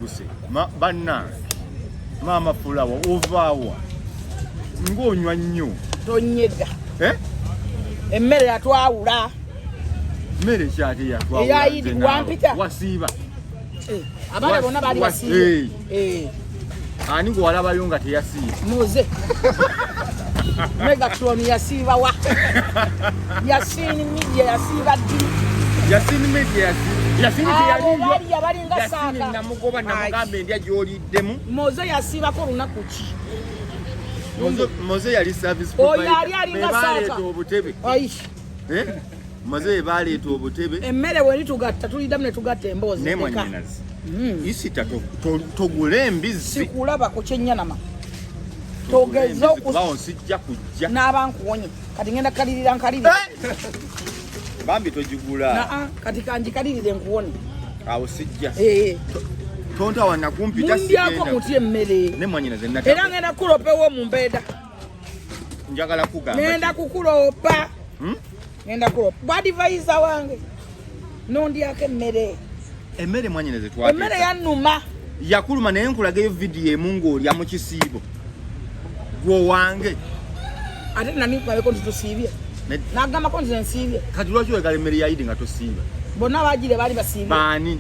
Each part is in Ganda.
Guse bannange, maama Fulawa, ovaawa ng'onywa nnyo? Tonyega. Eh? Emmere yatwawula. Mmere kyate yatwawula? Eyayidi wampita. Wasiiba? Eh, abaana bonna baali basiiba. Eh. Ani gwe walabayo nga teyasiiba? Muze Megatron yasiiba wa? Yasini Media yasiiba ddi? Yasini Media yasiiba. Yasini teyaliyo. Bali abalinga saaka. Namugoba, namugamba endya gy'oliddemu. Moze yasiibako olunaku ki? Moze yali service provider. Oyo ali alinga saaka. Obutebe. Eh? Moze baleeta obutebe. Emmere bwe litugatta tuliddamu ne tugatta emboozi. Ne mwannyinazi. Isita togula embizzi. Sikulaba ku kyenyanama. Togeza okubawo, nsijja kujja. N'aba nkuwonye. Kati ngenda kalirira nkalirira. Eh! Bambi togigula. Naa, kati kanjikalirire nkuwone. Awo sijja. Eh. Tonta wanakumpita. Mundyako muti emmere. Ne mwannyinazi. Era ngenda kulopewo mu mbeeda. Njagala kugamba. Ngenda kukulopa. Ngenda kulopa. Bw'advisor wange. Nondyako emmere. Emmere mwannyinazi twateesa. Emmere yannuma. Yakuluma, naye nkulagayo vidiyo emu ng'olya mu kisiibo. Gwe wange. Ate nani kulabeko nti tusiibye? Nagambako nti nsiibye? Kati lwaki oyagala emmere ya Idi nga tosiiba? Bonna bagire baali basiibye. Baani?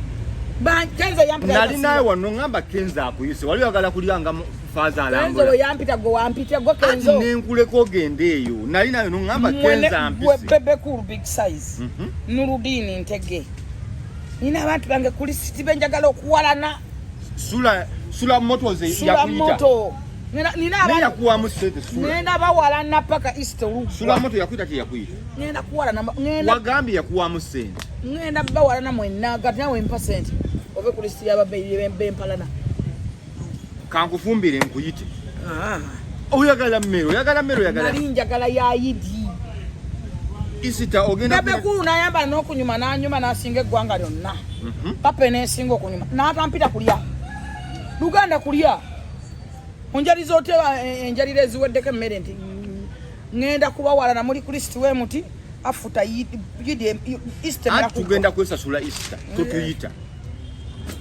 Kenzo yampita. Nali nawe wano, ngamba Kenzo akuyise, wali oyagala kulya nga faaza Kenzo alambula. bwe yampita, gwe wampita, gwe Kenzo. Ati nenkuleka ogende eyo, nali nawe noŋŋamba Kenzo gwe ampise. Bebe Cool Big Size. Nurudini Ntege, nina abantu bange ku lisiti benjagala okuwalana. Sula, Sula Motors. Sula Yakuyita? Moto. Nina naye abantu yakuwamu sente Sula? Ngenda bawalana paka Easter oluggwa. Sula Moto yakuyita? Teyakuyita? Ngenda kuwalana, ngenda Wagambye yakuwamu sente. Ngenda bawalana mwenna. Kati nawe mpa sente ove ku lisiti y'ababeeyi bempalana. Kankufumbire nkuyite. Ah. Oyagala mmere? Oyagala mmere? Oyagala? Nali njagala ya Idi. Isita ogenda Bebe Cool n'ayambala n'okunyuma, n'anyuma n'asinga eggwanga lyonna. Papa n'ensinga okunyuma n'atampita kulya luganda kulya onjaliza otya enjalira eziweddeko emmere nti ŋŋenda kubawalana muli kristi we muti afuta Yidi Easter. Anti tugenda kwesasula Easter totuyita.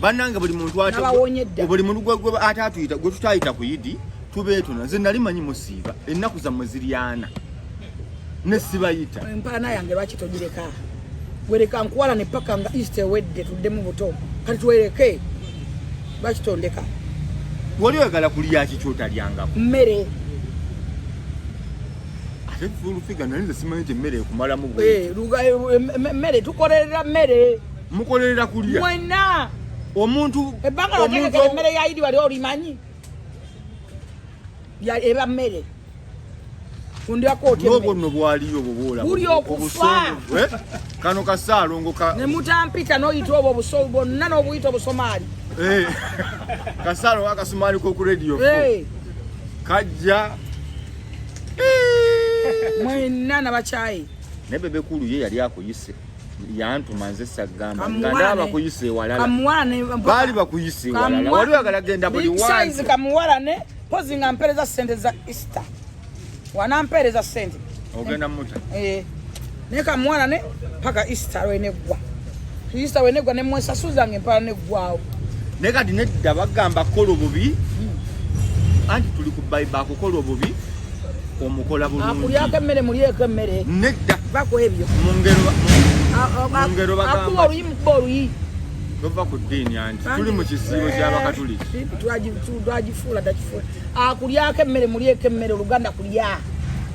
Bannange, buli muntu Nabawonye dda. Buli muntu gwe ate atuyita, gwe tutayita ku Yidi, tubeetona. Nze nali manyi musiiba, ennaku zammwe ziri 40 ne sibayita. Empalana yange lwaki togireka? Wereka nkuwalane paka nga Easter ewedde, tuddemu buto. Kati twereke, lwaki tondeka? Wali oyagala kulya ki kyotalyangako? Mmere. Ate Full Figure, naye nze simanyi nti emmere ekumalamu bwe. Eh, mmere, tukolerera mmere. Mukolerera kulya? Mwenna. Omuntu Ebbanga omuntu lwategekera emmere ya Idi wali olimanyi eba mmere kundyako otya? N'obwo Emmere nno bwaliyo obwo bwolaba. Buli okufa. Obusongovu, eh? Kano kasaalongo ka Ne mutampita n'oyita obwo obuso bwonna n'obuyita obusomaali. Eh, kasaalongo akasumaali k'oku Radio. Eh, Kajja. Mwenna nabakyayi. Naye Bebe Cool ye yali akuyise, yantuma nze sagamba nga Kamuwane. ndaba bakuyise ewalala. Kamuwane. Baali bakuyise ewalala, wali oyagala genda buli Big Size. Wantu Kamuwalane pozi nga mpeereza sente za Easter, wanampeereza sente. Ogenda muta? Eh, naye kamuwalane paka Easter lweneggwa. Easter lweneggwa nemwesasuza nga empala neggwawo. Naye kati nedda, bagamba kukola obubi, anti tuli ku Bayiba, akukola obubi omukola bulungi. Akulyako emmere, mulyeko emmere. Nedda. Bako ebyo. Mu ngero, mu ngero bagamba Akuba oluyi, mukuba oluyi. Tova ku ddiini, anti tuli mu kisiibo ky'Abakatuliki. Twagifuula takifuula. Akulyako emmere, mulyeko emmere. Oluganda kulya.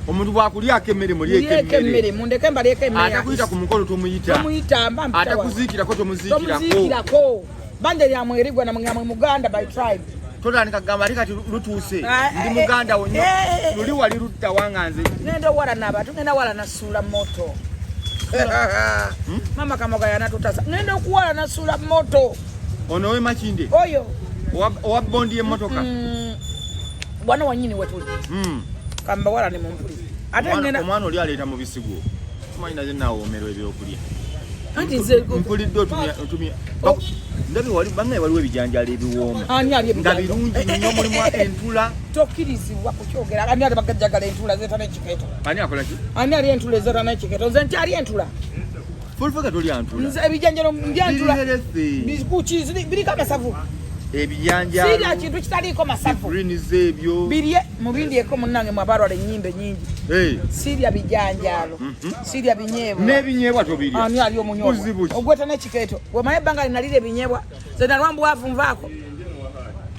Omuntu bwakulyako emmere, mulyeko Mulyeko emmere. emmere, mundeke mbalyeko emmere. Atakuyita ku mukolo tomuyita. Tomuyita, mba mpita wa- Atakuziikirako tomuziikirako. Tomuziikirako. Banja lyamwe erigwa namwe muganda by tribe. Totandika kugamba ati kati lutuuse, Ah, ndi eh, muganda wo nnyo. eh, eh, Luli wali ludda wanga nze. Ngenda owalana abantu, ngenda walana Suula Moto. Mama Kamoga yanatutasa. Ngenda okuwalana Suula Moto. Ono owe Makinde? Oyo. Owa bondi y'emmotoka? Wano wanyini wetuli. Kamba walane mumpuli ate ngenda Omwana oli aleeta mu bisigo, simanyi naze nawoomerwa ebyokulya. Anti nze Mpulidde otumya otumya. Ndabye wali bannaye, waliwo ebijanjaalo ebiwooma. Ani ali Nga ebijanjaalo? birungi nnyo, mulimu entula. Tokkirizibwa kukyogera. Ani ali bagajjagala entula zeeta n'ekiketo? Ani akola ki? Ani ali entula ezeeta n'ekiketo? Nze nti ali entula. Full Figure, tolya ntula? Nze ebijanjalo ndya ntula. Biri healthy. Kuki? Biriko amasavu. Ebijanjaalo. Sirya kintu kitaliiko masavu. Greens ebyo. Birye mubindyeko munnange mwe abalwala ennyimbe nyingi. Hey. Sirya bijanjaalo. Sirya binyeebwa. N'ebinyeebwa tobirya. Ani ali omunyobwa? Buzibu ki? Ogweta n'ekikeeto. Wemanye ebbanga linalira ebinyeebwa. Nze nalwa mbwavu nvaako.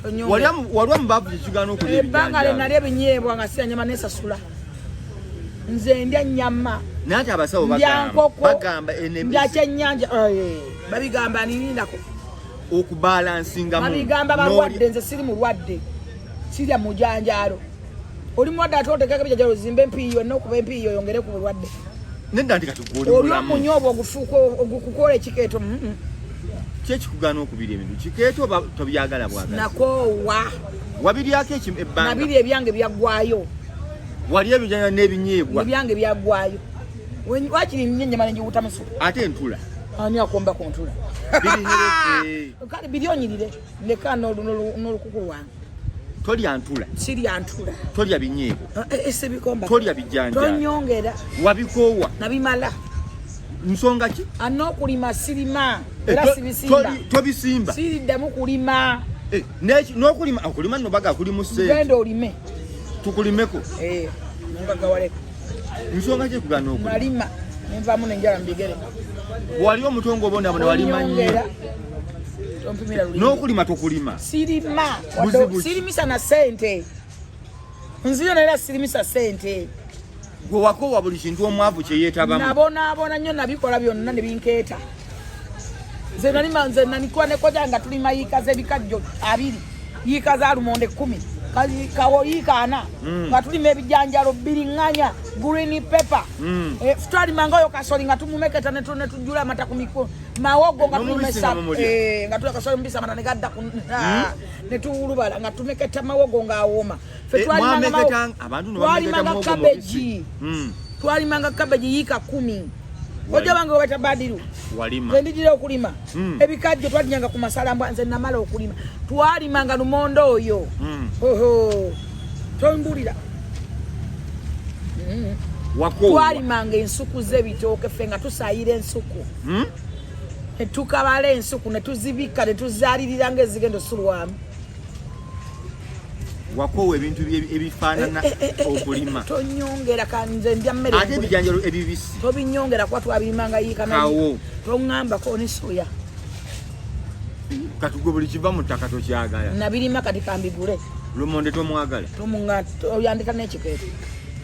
Tonyongera. Walwa mubaavu kyekigaana okulya Ebbanga ebijanjaalo. linali ebinyeebwa nga sirya nyama nesasula. Nze ndya nyama. Naye ate abasawo Ndya bagamba nkoko. bagamba Ndya kyennyanja. Babigamba nirindako. okubalansingamu. Babigamba balwadde, nze siri mulwadde. Sirya mujanjaalo. Oli mulwadde ate otekako ebijanjaalo ozimbe empiiyo n'okuba empiiyo oyongere ku bulwadde. Nedda nti kati gwe oli Oli mulamu. omunyobwa ogufuuka ogukukola ekikeeto. Ki ekikugaana okubirya ebintu? Kikeeto oba tobyagala bwagazi? Nakoowa. Wabiryako ebbanga? Nabiri ebyange byaggwayo. Wali ebijanjaalo n'ebinyeebwa? Ebyange byaggwayo. Wakiri nnyo ennyama ne ngiwuta musu. Ate entula? Ani akomba ku ntula? Biri healthy. Kale biryonyirire ndeka n'olukuku lwange. Tolya ntula? Sirya ntula. Tolya binyeebwa? Sibikomba. Tolya bijanjaalo? Tonyongera. Wabikoowa? Nabimala. Nsonga ki? An'okulima sirima era sibisimba. Tobisimba? Siriddamu kulima. N'okulima okulima nno baga kulimu ssente. Genda olime. Tukulimeko. Mungagawaleko. Nsonga ki ekugaana okulima? Nalima nenvaamu n'enjala mu bigere. Wali omuto ng'obonaabona walima nnyo. Tonyongera. Tompimira lulimi. N'okulima tokulima. Sirima. Buzibu ki? Sirimisa na ssente. Nziyo naye era sirimisa ssente. Gwe wakoowa buli kintu omwavu kye yeetabamu. Nabonaabona nnyo nabikola byonna ne binkeeta. Nze nalima nze nanikuwa ne kojja nga tulima yiika z'ebikajjo 2, yiika za lumonde 10, kawo yiika 4, nga tulima ebijanjalo biriŋŋanya, green pepper. Twalimanga oyo kasoli nga tumumeketa ne tujjula amata ku mikono. Mawogo nga N'omubisi tulimesa, nga mumulya. nga tulya kasoli mubisi amata ne gadda ku, ne tuwulubala nga tumeketa mawogo ng'awooma. Ffe twalimanga mawogo. Abantu ne bameketa Twalimanga muwogo cabbage. mubisi. Twalimanga cabbage yiika 10. Ojja wange webata badiru. Walima. Nze ndijira okulima. Ebikajjo twalinyanga ku masalambwa nze namala okulima. Twalimanga lumonde oyo. Oho. Tombulira. Wakoowa. Twalimanga ensuku z'ebitooke ffe nga tusaayira ensuku. Ne tukabala ensuku ne tuzibikka ne tuzaalirira ng'ezigenda osulwamu. Wakoowa ebintu ebifaanana okulima. Tonyongera nze ndya mmere. Ate ebijanjalo ebibisi. Tobinyongera kuba twabirimanga yiika na Kawo. yiika. Toŋŋambako ne soya. Kati gwe buli kiva mu ttaka tokyagala. Nabirima kati kambigule. Lumonde tomwagala. Tomuŋŋa oyandika n'ekikeeto.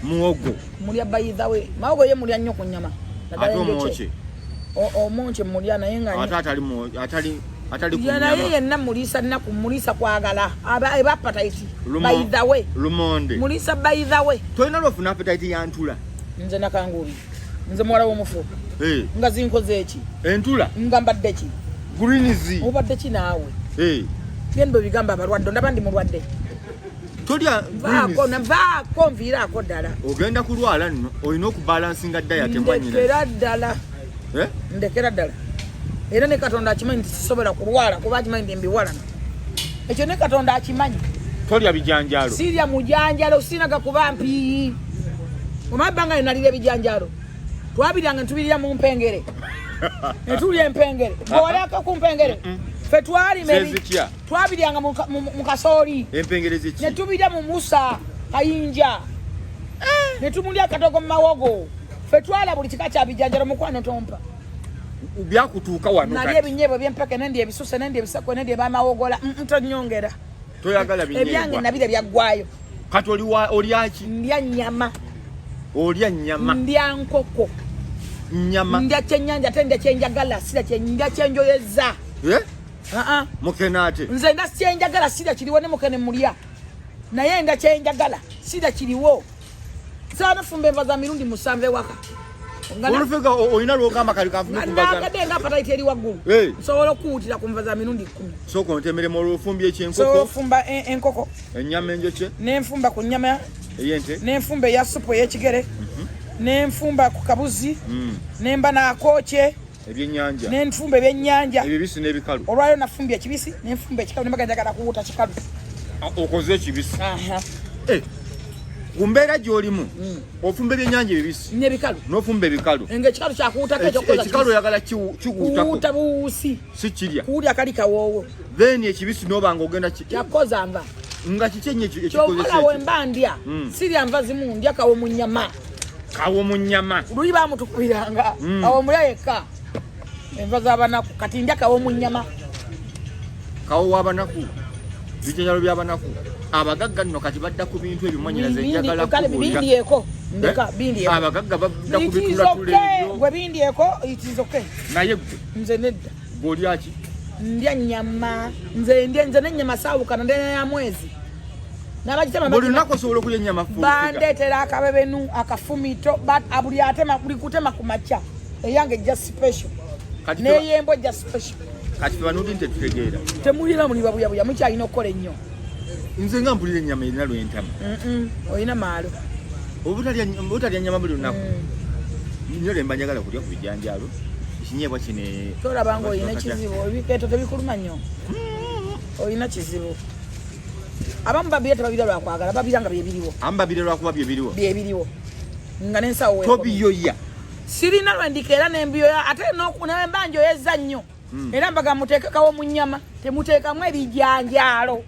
Muwogo. Mulya by the way. Mawogo ye mulya nnyo ku nnyama. Naddala Ate enjokye. omwokye. Omwokye mulya naye nga Ate atali atali atali ku Ya naye nnyama. yenna muliisa nnaku muliisa kwagala. Eba appetite. By the way. Lumonde. Muliisa by the way. Tolina lwofuna appetite ya ntula. Nze nakangubi. Nze muwala w'omufu. Nga zinkoze eki? Entula. Nga mbadde ki? Greens. Obadde ki naawe? Byeni bwe bigamba abalwadde, ndaba ndi mulwadde. Tolya Nvaako, greens. nvaako nviiraako ddala. Ogenda kulwala nno, olina okubalansinga diet mwannyina. Ndekera ddala. Ndekera ddala. Era ne Katonda akimanyi nti sisobola kulwala kuba akimanyi nti mbiwalana. Ekyo ne Katonda akimanyi. Tolya bijanjaalo. Sirya mujanjaalo, sinaga kuba mpiiyi. Omanyi ebbanga lye nalira ebijanjaalo. Twabiryanga ne tubirira mu mpengere. Ne tulya empengere. Gwe walyako ku mpengere? Ffe twalima Zezitya? twabiryanga mu kasooli. Empengere ziki? Ne tubirya mu musa kayinja. Ne tumulya akatogo mu mawogo. Ffe twala buli kika kya bijanjaalo mukwano tompa. Byakutuuka wano Nalya kati. ebinyeebwa eby'empeke n'endya ebisuse n'endya ebisekwe n'endya ebyamawogola. Tonyongera. Toyagala binyeebwa. Ebyange nabirya byaggwayo. Kati olya ki? Ndya nnyama. Olya nnyama. Ndya nkoko. Nnyama. Ndya kyennyanja ate ndya kyenjagala sirya ndya kyenjoyeza. Mukene ate? Nze nda kyenjagala sirya kiriwo ne mukene mulya. Naye nda kyenjagala sirya kiriwo. Nsobola nofumba enva za mirundi 7 ewaka. Olufega olina lw'ogamba kali kanfume ku nva za- Nakadde nga appetite eri waggulu. Nsobola okuwutira ku nva za mirundi 10. Sooka ontemeremu olw'ofumbya ekyenkoko. Nsobola ofumba enkoko. Ennyama enjokye. N'enfumba ku nnyama. Ey'ente. N'enfumba eya supu ey'ekigere. N'enfumba ku kabuzi. N'emba n'akookye. Ebyennyanja. N'enfumba ebyennyanja. Ebibisi n'ebikalu. Olwaleero nafumbye ekibisi, n'enfumba ekikalu, ne mbaga njagala kuwuta kikalu. Okoze ekibisi. Ku mbeera gy'olimu ofumba ebyennyanja ebibisi N'ebikalu. N'ofumba ebikalu. Nga ekikalu kyakuwutako ekyokukoza. Ekikalu oyagala kikuwutako. Kuwuta buwusi. Si kirya. Kuwulya kali kawoowo. Then ekibisi n'oba nga ogenda Kyakukoza nva. Nga kiki ennyo ekikozesa Kyokola ekyo? wemba ndya, sirya nva zimu, ndya kawo mu nnyama. Kawo mu nnyama. Luli bamutukubiranga kawo mulya yekka, enva z'abanaku. Kati ndya kawo mu nnyama. Kawo w'abanaku, bijanjalo by'abanaku. Abagagga nno kati badda ku bintu ebyo, mwanyinaze. Njagala Kale kubuulira. Bindyeko, ndeka. Eh? Bindyeko. Abagagga badda ku It is bitulatula okay. ebyo. Gwe bindyeko, it is okay. Naye gwe? Nze nedda. Gwe olyaki? Ndya nyama. Nze ndya, nze nenyama saawukana, ndya ya mwezi nabagitema. Buli lunaku osobola okulya ennyama full figure. Bandeetera akabebenu akafumito, buli atema, buli kutema ku makya eyange ejja special. Kati Neyembwa ejja special. Kati fe banudi tetutegeera. Temulira, muli babuyabuya, mukyalina okukola ennyo. Nze nga mpulira ennyama erina lwentama. Olina maalo. Obutalya nyama buli lunaku nnyo, lemba njagala kulya ku bijanjaalo, ekinyeebwa kino. Tolaba nga olina kizibu, ebikeeto tebikuluma nnyo, olina kizibu. Abamu babirya, tebabirya lwakwagala, babirya nga byebiriwo. Abamu babirya lwakuba byebiriwo. Byebiriwo nga n'ensawo weekomye. Tobiyoya? Sirina lwendika era nembiyoya, ate nemba njoyeza nnyo. Era mbaga muteekekawo mu nnyama, temuteekamu ebijanjaalo.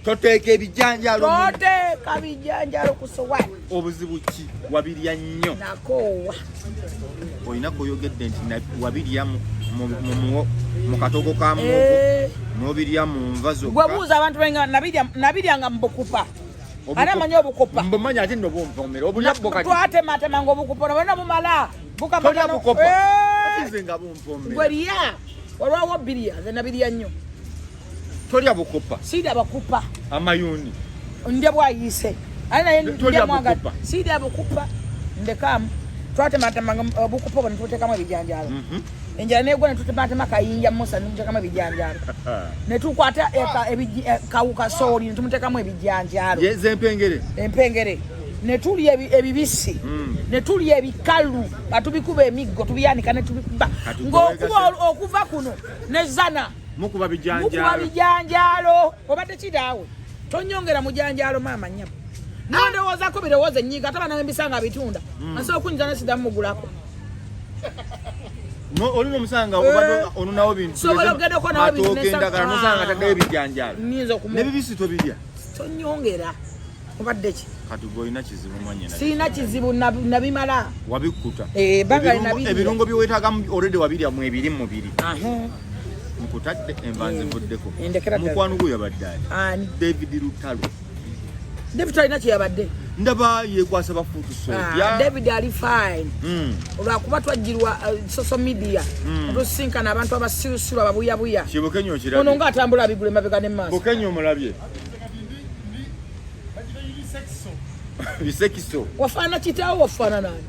Toteeka ebijanjaalo Toteeka bijanjaalo ku sowaani. Obuzibu ki? Wabirya nnyo? Nakoowa. Olina koyogedde nti wabirya mu katogo ka muwogo, n'obirya mu nva Gwe zokka. buuza abantu benga nabiryanga mu bukupa. Ate amanyi obukupa? Mbumanyi, ate nno bumpomera obulya bwo kati. Twatematemanga obukupa nabona bumala. Tolya bukopa? Eh. Ate nze nga bumpomera. Gwe lya, walwawo birya, nze nabirya nnyo. Tolya bukopa? Sirya bakupa. Amayuuni? Ndya bwayiise, ate naye Tolya ndya mwanga. bukupa? Sirya bukupa, ndekamu. Twatematemanga obukupa obwo netuteekamu ebijanjaalo. Enjala negwa, netutematema kayinja musa netuteekamu ebijanjaalo, netukwata kasooli netumuteekamu ebijanjaalo. Ye zempengere? Empengere netulya ebibisi, netulya ebikalu nga tubikuba emiggo, tubyanika netubikuba. Kati Ng'okuba okuva kuno nezana. Mukuba Mukuba bijanjaalo. Bijanjaalo obadde kiraawe, tonyongera mujanjaalo maama nnyabo. Nondowoozako birowoozo enyiga, ate bana bembisanga bitunda, nsobola okunyinza nesidamu mugulako. Oli nomusanga obadde ononawo bintu. Sobola okugendako nawo bintu. Matooke, endagala, nosanga taddeyo ebijanjaalo. Nyinza okumu N'ebibisi tobirya? Tonyongera, obadde ki? Kati gwe olina kizibu, mwanyina. Sirina kizibu, nabimala. Wabikkuta? Eh, ebbanga nabirya. Ebirungo byeweetagamu already wabirya mu ebiri mu mubiri. Aha. Nkutadde enva nzivuddeko. Endekera ddala. Mukwano gwe yabadde ani? Ani? David Lutalo. David alina kyeyabadde. Ndaba yekwasa bafuutu soja. David ali fine, olwakuba twajjirwa social media, tusinkana abantu abasirusiru, ababuyabuya. Kibukenya Ono okirabye? nga atambula abigula emabega nemaaso. Bukenya omulabye? Bisekiso. Wafaana kitaawo, wafaana nani?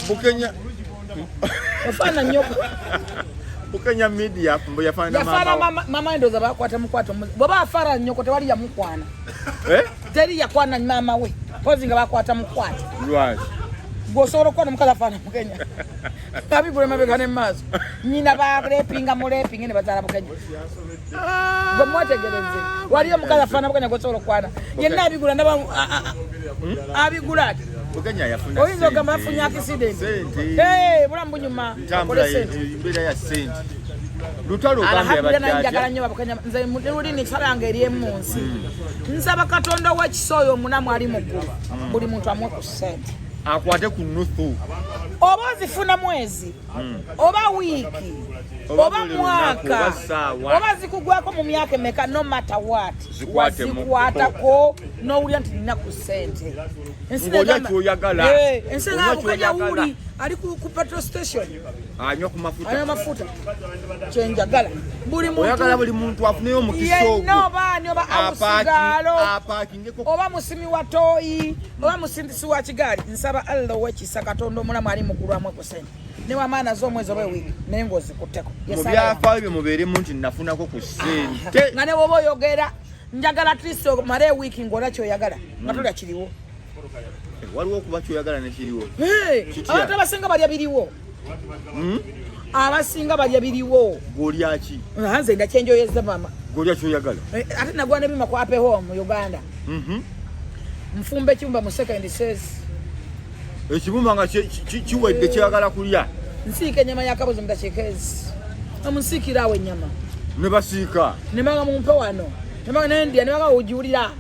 Bukenya. Wafaana nnyoko. Bukenya media mbu yafaanana Yafaana maama. Mama ndowooza bakwata mukwata bwaba afaana nnyoko, tewali yamukwana. Eh? Teri yakwana maama we pozi nga bakwata mukwata. Lwaki? Gweosobola okukwana omukazi afaana Mukenya, abigula emabega nemaaso, nyina balepinga mulepinga ne bazaala Bukenya. Gwe mwetegereze, waliyo omukazi afaana Bukenya gweosobola okukwana yenna abigula ndaba abigula ati. Bukenya yafuna Oyinza ogamba ssente. afunye accident. Ssente. Hey, bulamu bunyuma. Ntambula. Akole ssente. Embeera ya ssente. Lutalo ogambye Alhamdulillah, yabadde naye njagala atya? nnyo Babukenya. Nze luli nsala yange eri emu mu nsi, nsaba Katonda ow'ekisa oyo omunamu ali mu ggulu, buli muntu amuwe ku ssente. Akwate ku nusu. Oba ozifuna mwezi oba wiiki Oba oba buli lunaku, mwaka oba ssaawa. Oba zikugwako mu myaka emeka, no matter what, Zikwate mu- wazikwatako n'owulira nti nina ku ssente. Ensi Ng'olya negamba- ky'oyagala. Eh, ensi Olya negamba Bukenya ky'oyagala. wuli ali ku petrol station Anywa ku mafuta. Anywa mafuta. Kyenjagala buli Oyagala muntu buli muntu afuneyo omukisa yenna, ogwo. oba ani, oba awusigaalo, Apakingeko. oba musimi wa tooyi, oba musindisi wa kigaali, nsaba Allah ow'ekisa, Katonda omulamu ali muggulu, amwe ku ssente newamaana z'omwezi oba ewiiki, naye ng'ozikutteko. Mu byafaayo bye mubeeremu nti nafunako ku ssente. Nga ne woba oyogera, njagala at least omale ewiiki ng'olya kyoyagala, nga tolya kiriwo. Waliwo okuba kyoyagala nekiriwo. Hey, Kitya? abantu abasinga balya biriwo. Abasinga balya biriwo. Gwolyaki? Nze ndya kyenjoyeza, mama. Gwolya kyoyagala? Eh, ate nagwa nebima ku Ape Home Uganda. Nfumba ekibumba mu second says. Ekibumba nga kiwedde kyagala kulya. Nsiika ennyama y'akabuzi mu dakiika ezi. Omunsiikira awo ennyama. Ne basiika. Ne baga mumpe wano. Ne baga nendya ne baga ogiwulira.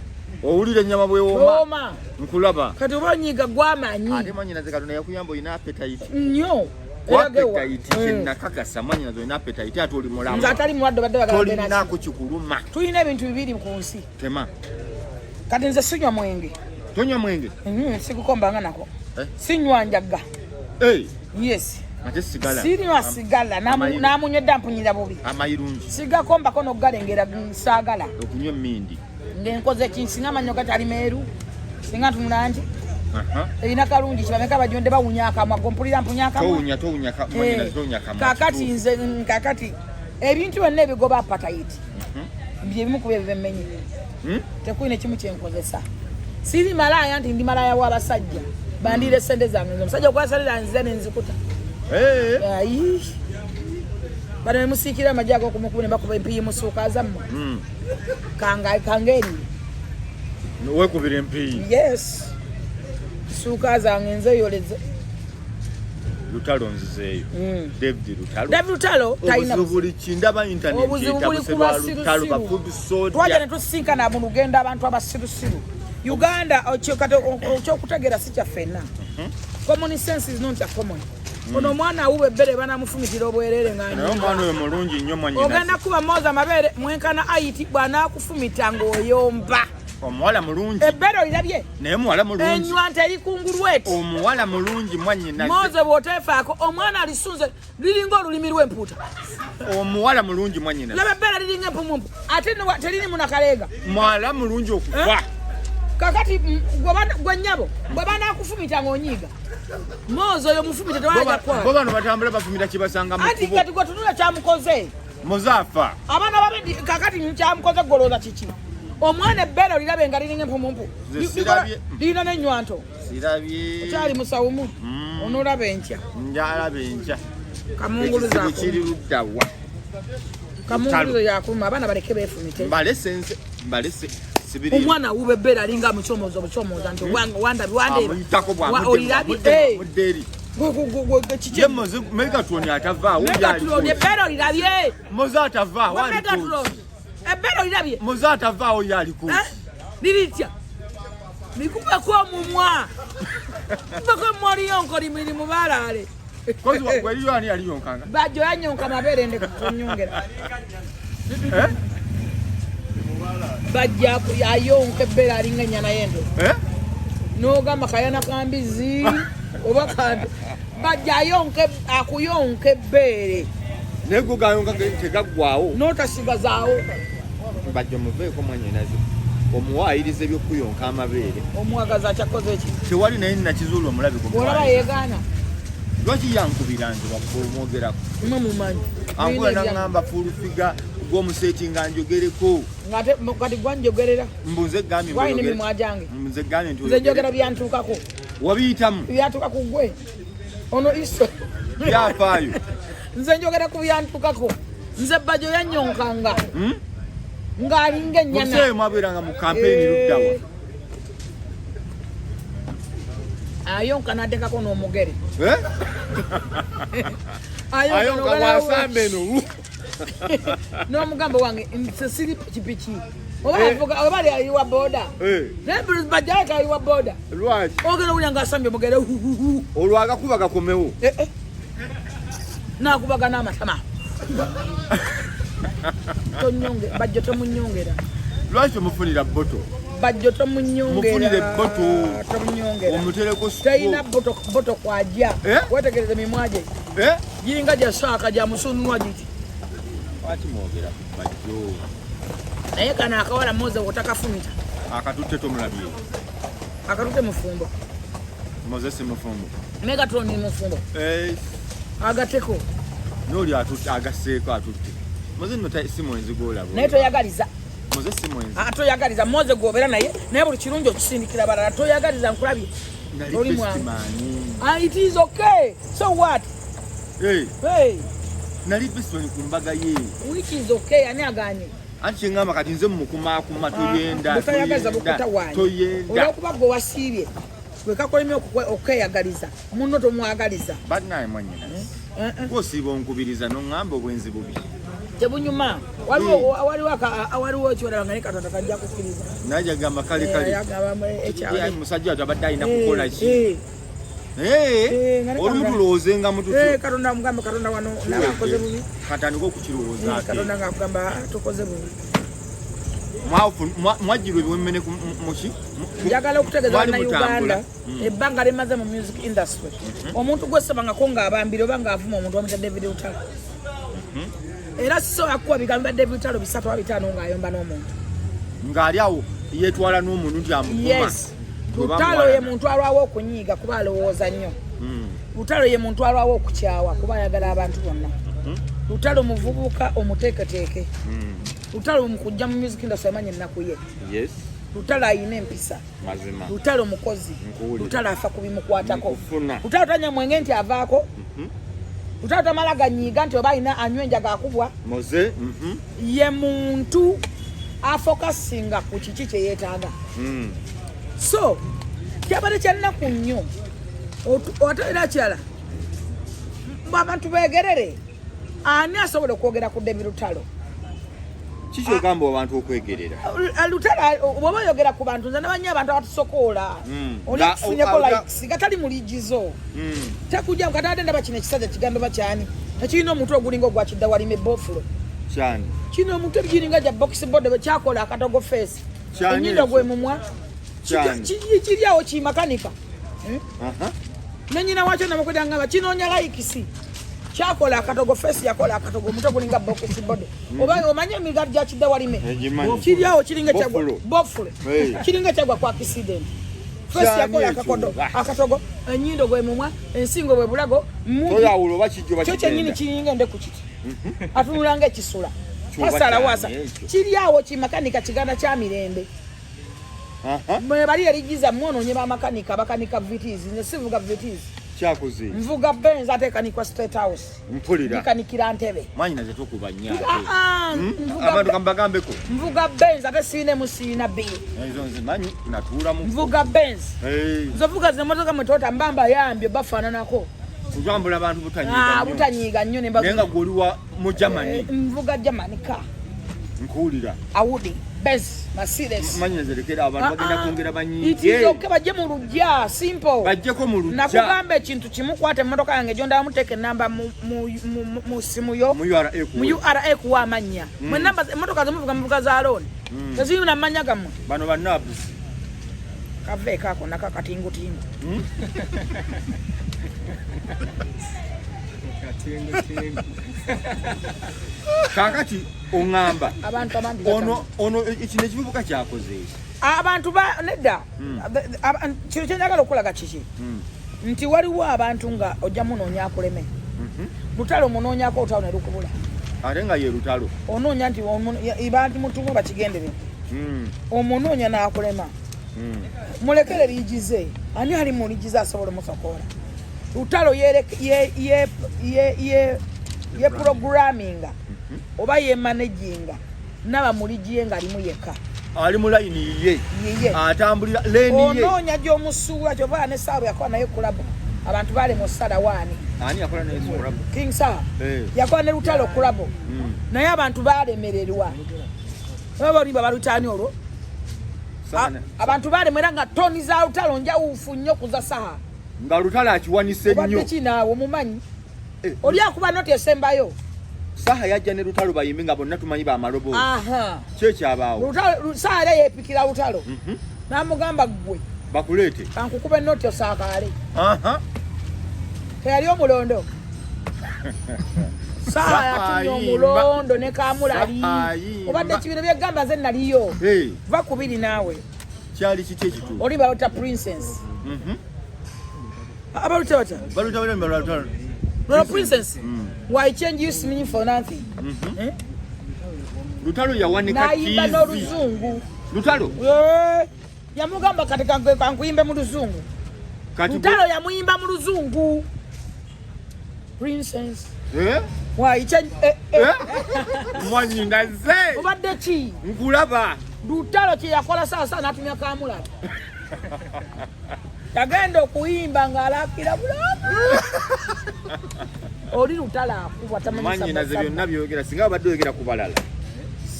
Owulira ennyama bw'ewooma. Nkulaba. Kati oba onyiiga gw'amanyi. Ate mwannyinaze Katonda yakuyamba olina appetite. Nnyo. Appetite kyenakakasa mwannyinaze olina appetite ate oli mulamu. Nze atali mulwadde obadde oyagala mbe naki. Tolinaako kikuluma. Tulina ebintu bibiri ku nsi. Tema. Kati nze sinywa mwenge. Tonywa mwenge? Sigukombanga nako. Eh? Sinywa njaga. Hey. Yes. Ate sigala. Sinywa sigala. Namunywedde ampunyira bubi. Amayirungi. Sigakombako n'okugalengera saagala. Okunywa emmindi. Ng'enkoze ki singa amannyo gatali meeru. Singa ntunula nti. Erina kalungi kibameka bajonde bawunya akamwa gwe mpulira mpunya akamwa. Towunya towunya towunya kamwa. Kakati nze kakati ebintu byonna ebigoba appetite. Bye bimu ku bye bimmenye. Tekuli nekimu kyenkozesa. Siri malaaya nti ndi malaaya w'abasajja. Bandiire sente zange. Omusajja okwasalira nziza ne nzikuta. Ayi. Bano ne musiikira amagye ag'okumukuba ne bakuba empiyi mu ssuuka zammwe. Kanga eri. Weekubira empiyi. Yes. Ssuuka zange nzeyoleze. Lutalo nzizeeyo. David Lutalo. David Lutalo talina obuzibu buli ki ndaba internet obuzibu buli ku etabuse lwa Lutalo ba basirusiru. food soldier. Twajja ne tusisinkana mu lugendo abantu abasirusiru. Uganda kati ekyokutegeera si kya ffenna. Common sense is not a common. Ono omwana awuba ebbere banamufumitira obwereere nga Naye omwana oyo mulungi nnyo mwannyinaze. Ogenda kuba moza amabeere mwenkana ayiti bw'anaakufumita ng'oyomba. Omuwala mulungi. Ebbeere olirabye? Naye muwala mulungi. Enywa nti eri kungulu eti. Omuwala mulungi mwannyinaze. Moze bw'oteefaako omwana alisunze liringa olulimi lw'empuuta. Omuwala mulungi mwannyinaze. Laba ebbeere liringa empumumpu ate teririmu nakaleega. Muwala mulungi okufa. Kakati gwe nnyabo bwe banaakufumita ng'onyiiga. Moze oyo mufumite tewajja Bo kukola. bano batambula bafumita kibasanga mu Anti kkubo. kati gwe tunula kyamukoze. Muzaafa. Abaana babe kakati kyamukoze golooza kiki? Omwana ebbeere olirabe nga liringa empumumpu. Nze sirabye. Lirina n'ennywanto. Sirabye. Okyali musawumu. Onoolaba enkya. Njalaba enkya. Kamunguluzo Ekizibu kiri akuluma. ludda wa? Kamunguluzo yakuluma abaana baleke beefumite. Mbalese nze mbalese sibiri. Omwana awuba ebbeere alinga amukyomooza obukyomooza nti wandabi wandeeba. Amuyitako Olirabye. bwamudde eri. Kiki? Ye Moze Megatron atavaawo Megatron ebbeere olirabye. Moze atavaawo Gwe ali Megatron ku. ebbeere olirabye. Moze atavaawo ye ali ku. Eh? Liritya likubeko omumwa kubeko omumwa oliyonka olimiri mubalaale. Kozi waliyo ani aliyonkanga? Bajjo yanyonka mabeere ndeka tonyongera. Eh? Bajja ayonka ebbeere alinga ennyana y'endo. Eh? N'ogamba kayana kambizi oba kantu bajja ayonka akuyonka ebbeere. Naye go gayonka tegaggwawo. N'otasigazaawo. Bajjo muveeko mwannyinaze. Omuwaayiriza ebyokuyonka amabeere. Omuwagazi akyakoze eki? Tewali naye nakizuula omulabi Bw'olaba gwe. yeegaana. Lwaki yankubira nze omwogerako? Mwe mumanyi. Ankubira naŋŋamba Full Figure gw'omuseeti nga njogereko. Ng'ate kati gwanjogerera. Mbu nze gambye Gwalina emimwa gyange. Nze gambye nti Nze njogera byantuukako. Wabiyitamu. Byatuuka ku gwe. Ono iso. Byafaayo. Nze njogera ku byantuukako. Nze Bajjo yanyonkanga. Ng'alinga Mu biseera ennyana. bye mwabeeranga mu kampeyini luddawa. Ayonka n'atekako n'omugere. Eh? Ayonka Ayonka n'ogala bw'asamba eno. N'omugambo wange nze siri pikipiki. Oba avuga oba ali wa boda. Eh, Naye Bajjo aleka ali wa boda. lwaki? Ogenda owulira ng'asambye omugere. Huhuhu. Olwo agakuba gakomewo. Eh, eh. N'akubaga n'amatama. Tonyonge Bajjo tomunyongera. Lwaki tomufunira bottle? Bajjo tomunyongera. Mufunire bottle. Tomunyongera. Omutereko Talina straw. bottle bottle kwajja. Eh? Wetegereze emimwa gye. Eh? Giringa gya saaka gya musununwa giti. Lwaki mwogera ku Bajjo? Naye kano akawala Moze otakafumita. Akatutte tomulabye. Akatutte mufumbo. Moze si mufumbo. Megatron mufumbo. Eh, Agateko. n'oli atutte agasseeko atutte. Moze nno si mwenzi gw'olaba. Naye toyagaliza. Moze si mwenzi. Ah, toyagaliza Moze gw'obeera naye naye buli kirungi okisindikira balala toyagaliza nkulabye. Nali Oli best mwangu. man. Ah, it is okay. So what? Eh, Hey, nali best man ku mbaga ye. which is okay ani aganye? Anti kyeŋŋamba kati nze mukumaakuma Ah, toyenda butayagaza bukutawaanya toyenda olwokuba gwe wasiibye gwe kakolemye okweyagaliza munno tomwagaliza. Banaye mwanyina, Eh, eh. gwosiiba onkubiriza noŋŋamba obwenzi bubi. Tebunyuma. Waliwo ekiwalaba nga ne Katonda tajja kukkiriza. Naye jagamba kale Eh, kale ayagamba, Eh, musajja watu abadde alina kukola ki? Eh, Eh, eh, nga ne olumu tulowoozenga mu Eh, tutyo. Katonda amugambe, Katonda wano nawe akoze bubi. Katandika Eh, okukirowoozaako. Katonda nga akugamba, "Ah, tukoze bubi." Mwajjirwa ebiwemmene muki? Njagala okutegeeza Mwali bannayuganda mutambula. Mm. ebbanga limaze mu music industry, omuntu gwesabangako ng'abambira oba ng'avuma omuntu bamuyita David Lutalo. Era sisobola kukuwa bigambo bya David Lutalo bisatu oba bitaano ng'ayomba n'omuntu. Ng'ali awo yeetwala n'omuntu nti amuvuma. Yes, Bwe Lutalo bamuwalana. ye muntu alwawo okunyiiga kuba alowooza nnyo. Lutalo ye muntu alwawo okukyawa kuba ayagala abantu bonna. Lutalo muvubuka omuteeketeeke. Lutalo mu kujja mu music industry amanya ennaku ye. Yes. Lutalo ayina empisa. Mazima. Lutalo mukozi. Nkuwulira. Lutalo afa ku bimukwatako. Nkufuna. Lutalo tanya mwenge nti avaako. Lutalo tamala ganyiiga nti oba alina anywa enjaga akubwa. Moze. Ye muntu afokasinga ku kiki kye yeetaaga. So kyabadde kyannaku nnyo. Ate era kirala, abantu beegerere ani asobola okwogera ku David Lutalo. Kiki ogamba abantu okwegerera? Lutalo bw'oba oyogera ku bantu, nze nabanyi abantu abatusokoola. Oli akufunyeko likes gatali muligizo. Tekujja katadde ndaba kino ekisajja kiganda oba kyani ekirina omutwe ogulinga ogwa kidda walima ebofulo. Kyani? Kino omutwe giringa gya box board bwe kyakola akatogo face. Kyani Enyindo ekyo? gwe mumwa. Kyani? Kiri awo kimakanika. Eh? Aha. Ne nyina wakyo namukweta ngamba kinoonya likes, kyakola akatogo face, yakola akatogo, omutwe gulinga box board. Oba omanye emigaati gya kidda walime? Egimanyi. Kiri awo kiringa kyagwa Bofulo. bofulo. Hey. Kiringa kyagwa ku accident face. Kyani Yakola ekyo? akakodo Ba. akatogo, enyindo gwe mumwa, ensingo bwe bulago. Toyawula oba kijjo oba Kyo kyennyini kigenda. kiringa ende ku kiti, atunula nga ekisula. Kyoba Tasala kyani wasa. ekyo? Kiri awo kimakanika kiganda kya mirembe. Aha. Mwe bali erigiza mwonoonye bamakanika bakanika Vitz. Nze sivuga Vitz. Kyakoze. Nvuga Benz ate ekanikwa State House. Mpulira. Ndikanikira ntebe. Mwanyina ze tukuba nnyo ate. Ah, ah, Abantu kambagambeko. Nvuga Benz ate siina emu, siina bbiri. Ezo nzimanyi natuulamu. Nvuga Benz. Hey. Nze vuga zimotoka mwe Toyota mbamba yambye bafaananako. Kutambula abantu butanyiiga Ah, nnyo. butanyiiga nnyo ne Naye nga gwe oli wa mu Germany. Eh, nvuga Germany car. Nkuwulira. Audi, Benz, Mercedes. Manyina zerekera abantu bagenda Ah, ah. kwongera It banyiige. is okay, bajje mu lujja simple. Bajjeko mu lujja. Nakugamba ekintu kimu, kwata emmotoka yange gyondamu, teeka enamba mu simu yo. Mu URA Mu kuwe. URA kuwa amannya. Mwe namba emmotoka zemuvuga muvuga za loan, tezirina mannya gammwe. Bano ba nabs. Kaveeko ako nako akatingutingu. Kaakati oŋŋamba Abantu abandi ono ono kino ekivubuka kyakoze eki? Abantu ba nedda. Kino kyenjagala okulaga kiki nti waliwo abantu nga ojja munoonya akuleme. Lutalo munoonyako olutalo ne lukubula. Ate nga ye Lutalo. Onoonya nti banti mutumwe bakigendere. Omunoonya n'akulema. Mulekere liigize ani ali mu liigize asobola omusokoola. Lutalo ye programminga oba ye managinga naba mu liigi ye ng'alimu yekka. Ali mu layini yiye. Yiye. Atambulira lane ye. Onoonya gy'omusuula kyova ne saawa yakola naye kulabu abantu balema osala waani. Ani yakola naye Scrabble? King Saha. Eh. Yakola ne Lutalo kulabu naye abantu balemererwa oba olimba balutaani olwo. Saha Abantu balemwa era nga toni za Lutalo njawufu nnyo kuza Saha. Nga Lutalo akiwanise Obadde nnyo. kinaawe omumanyi. Eh. Oli akuba noti esembayo. Saha yajja ne Lutalo bayimbi nga bonna tumanyi bamaloboozi. Aha. Ki ekyabaawo? Saha era yeepikira Lutalo n'amugamba ggwe Bakuleete. kankukuba enoti osaakaale. Aha. Teyali omulondo. Saha Saha yatumya ayimba. omulondo ne kamulali. Saha ayimba. Obadde kibino byegamba nze naliyo. Hey, Va kubiri naawe. Kyali kiki ekituufu? Oli baluta princess. Abaluta batya? Baluta bali baluta. Lolo princess. Why change you meaning for nothing? Eh? Lutalo yawanika N'ayimba kizi. n'oluzungu. Lutalo Eh, yamugamba kati kankuyimbe mu luzungu. Kati Lutalo yamuyimba mu luzungu. Princess. Eh? Wayica eh, eh. Eh? Mwanyinaze. Obadde ki? Nkulaba. Lutalo kye yakola saasa n'atumya kamulala. Yagenda okuyimba ng'alakira bulamu. Oli Lutalo akubwa tamanyi. Mwanyinaze byonna byogera singa abadde oyogera ku balala.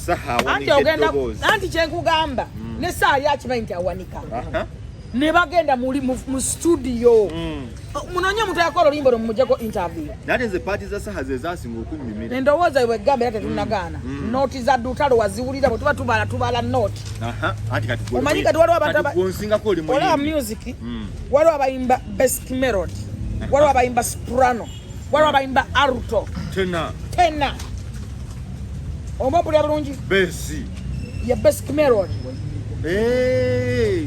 Saha awanika eddoboozi. Anti kye nkugamba ne Saha yali akimanyi nti awanika. Ne bagenda muli mu studio. Munonye omuntu yakola oluyimba lwo mumujjeko interview. Nate nze paati za Saha ze zasinga okunnyumira. Endowooza yo bwegamba era tetunnagaana. Nooti za Lutalo waziwulira bwe tuba tubala tubala nooti. Omanyi kati waliwo abantu aba onsingako oli muyimbi. Olaba music waliwo abayimba basic melody, waliwo abayimba soprano, waliwo abayimba alto. Tenor. Tenor. Oba mpulira bulungi? Besi. Ye basic melody. Hey.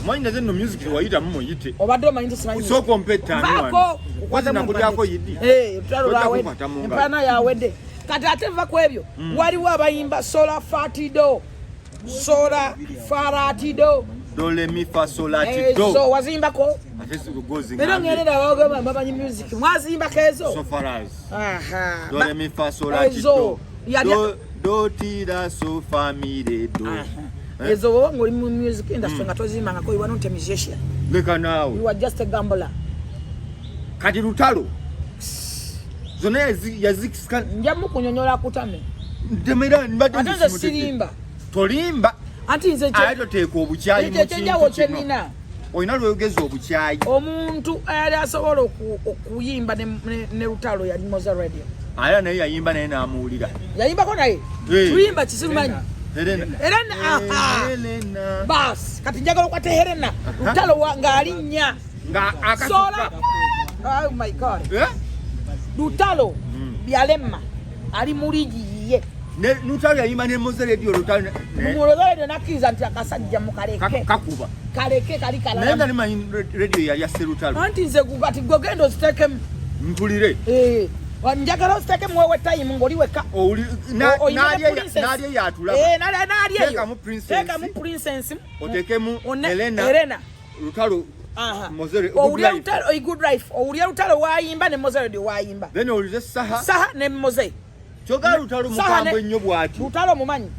Mwanyi naze no music wayitamu muyite. Obadde omanyi nti simanyi. Usoko mpe ttaano wano. Vaako. Nakulyako yidi. Eh, lutalo lwawedde. Empalana yawedde. Kati ate va ku ebyo. Waliwo abayimba sola fatido. Sola faratido. Do le mi fa sol la ti do. Ezo wazimbako. Ate gozi Era ngerera abagamba bamanyi music. Mwazimbako ezo. So far as. Aha. Do le mi fa sol la ti do. Do do ti la so fa mi re do. Ezo wowe ng'oli mu music industry nga tozimbangako, you are not a musician. Leka naawe. You are just a gambler. Kati Lutalo zonna yazikisika. Nja mukunyonyola kutame. Ntemera mbadde Ate nze sirimba. Tolimba. Anti nze aye toteeka obukyayi mu kintu ekyenjawulo kino. kye nnina. Olina lwogeza obukyayi. Omuntu eyali asobola okuyimba ne Lutalo yali Moze Radio. Aya naye yayimba naye n'amuwulira. Yayimbako naye? Tuyimba kisirumanyi. Helena. Helena, aha. Helena. Bas, kati njagala okwate Helena. Lutalo ng'alinnya. Nga akasuka. Sola. Oh my God. Eh? Lutalo byalemma ali mu liigi yiye. Ne Lutalo yayimba ne Moze Radio Lutalo ne Moze Radio n'akkiriza nti akasajja mukaleke. Kakuba. Kaleke kali kalala. Naye nga nimanyi radio yali ya Sserutalo. Anti nze kati gwe genda oziteekemu. Mpulire. Njagala oziteekemu wewe time ng'oli wekka. Owuli, n'ali eyo atulaba. N'ali eyo. Teekamu Princess. Teekamu Princess. Oteekemu Helena. Helena. Lutalo. Moze Radio, Owulira Good Life. Lutalo, Good Life. Owulira Lutalo wayimba ne Moze Radio wayimba. Then owulire Saha. Saha ne Moze. Kyogera Lutalo Saha ne mukambwe nnyo bw'atyo. Lutalo mumanyi.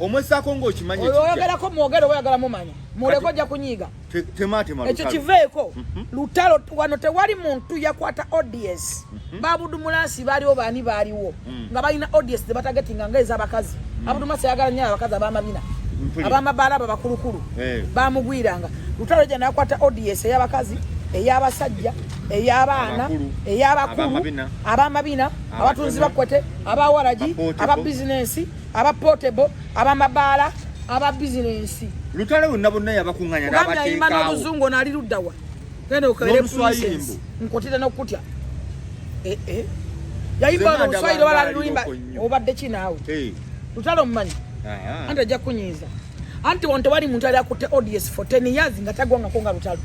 Omwesaako ng'okimanyi Oyo ekijja. oyogerako mwogere oba oyagala mumanya. Muleko Kati ojja kunyiiga. Temaatema Ekyo Lutalo. kiveeko. Lutalo wano tewali muntu yakwata audience. Babudumulansi baaliwo baani baaliwo. Nga balina audience ze batagetinga ng'ez'abakazi. Abudumulansi ayagala nnyo abakazi ab'amabina. Ab'amabaala abo abakulukulu. Bamugwiranga. Lutalo yajja n'akwata audience ey'abakazi, ey'abasajja, ey'abaana, ey'abakulu, ab'amabina, abatunzi bakwete, abawaragi, aba bizinensi, aba portable, ab'amabaala, aba bizinensi. Lutalo bonna bonna yabakuŋŋaanya Kugambye ayimba n'abateekaawo. n'oluzungu ono ali ludda wa? Genda okebere N'oluswayiri princess. mbu. Nkutira n'okutya. Yayimba Nze oluswayiri nga wala ndaba luyimba. aliko nnyo. Obadde ki naawe? Lutalo omumanyi? Anti ajja kunyiiza. Anti wano tewali muntu ali akutte audience for 10 years nga tagwangako nga Lutalo.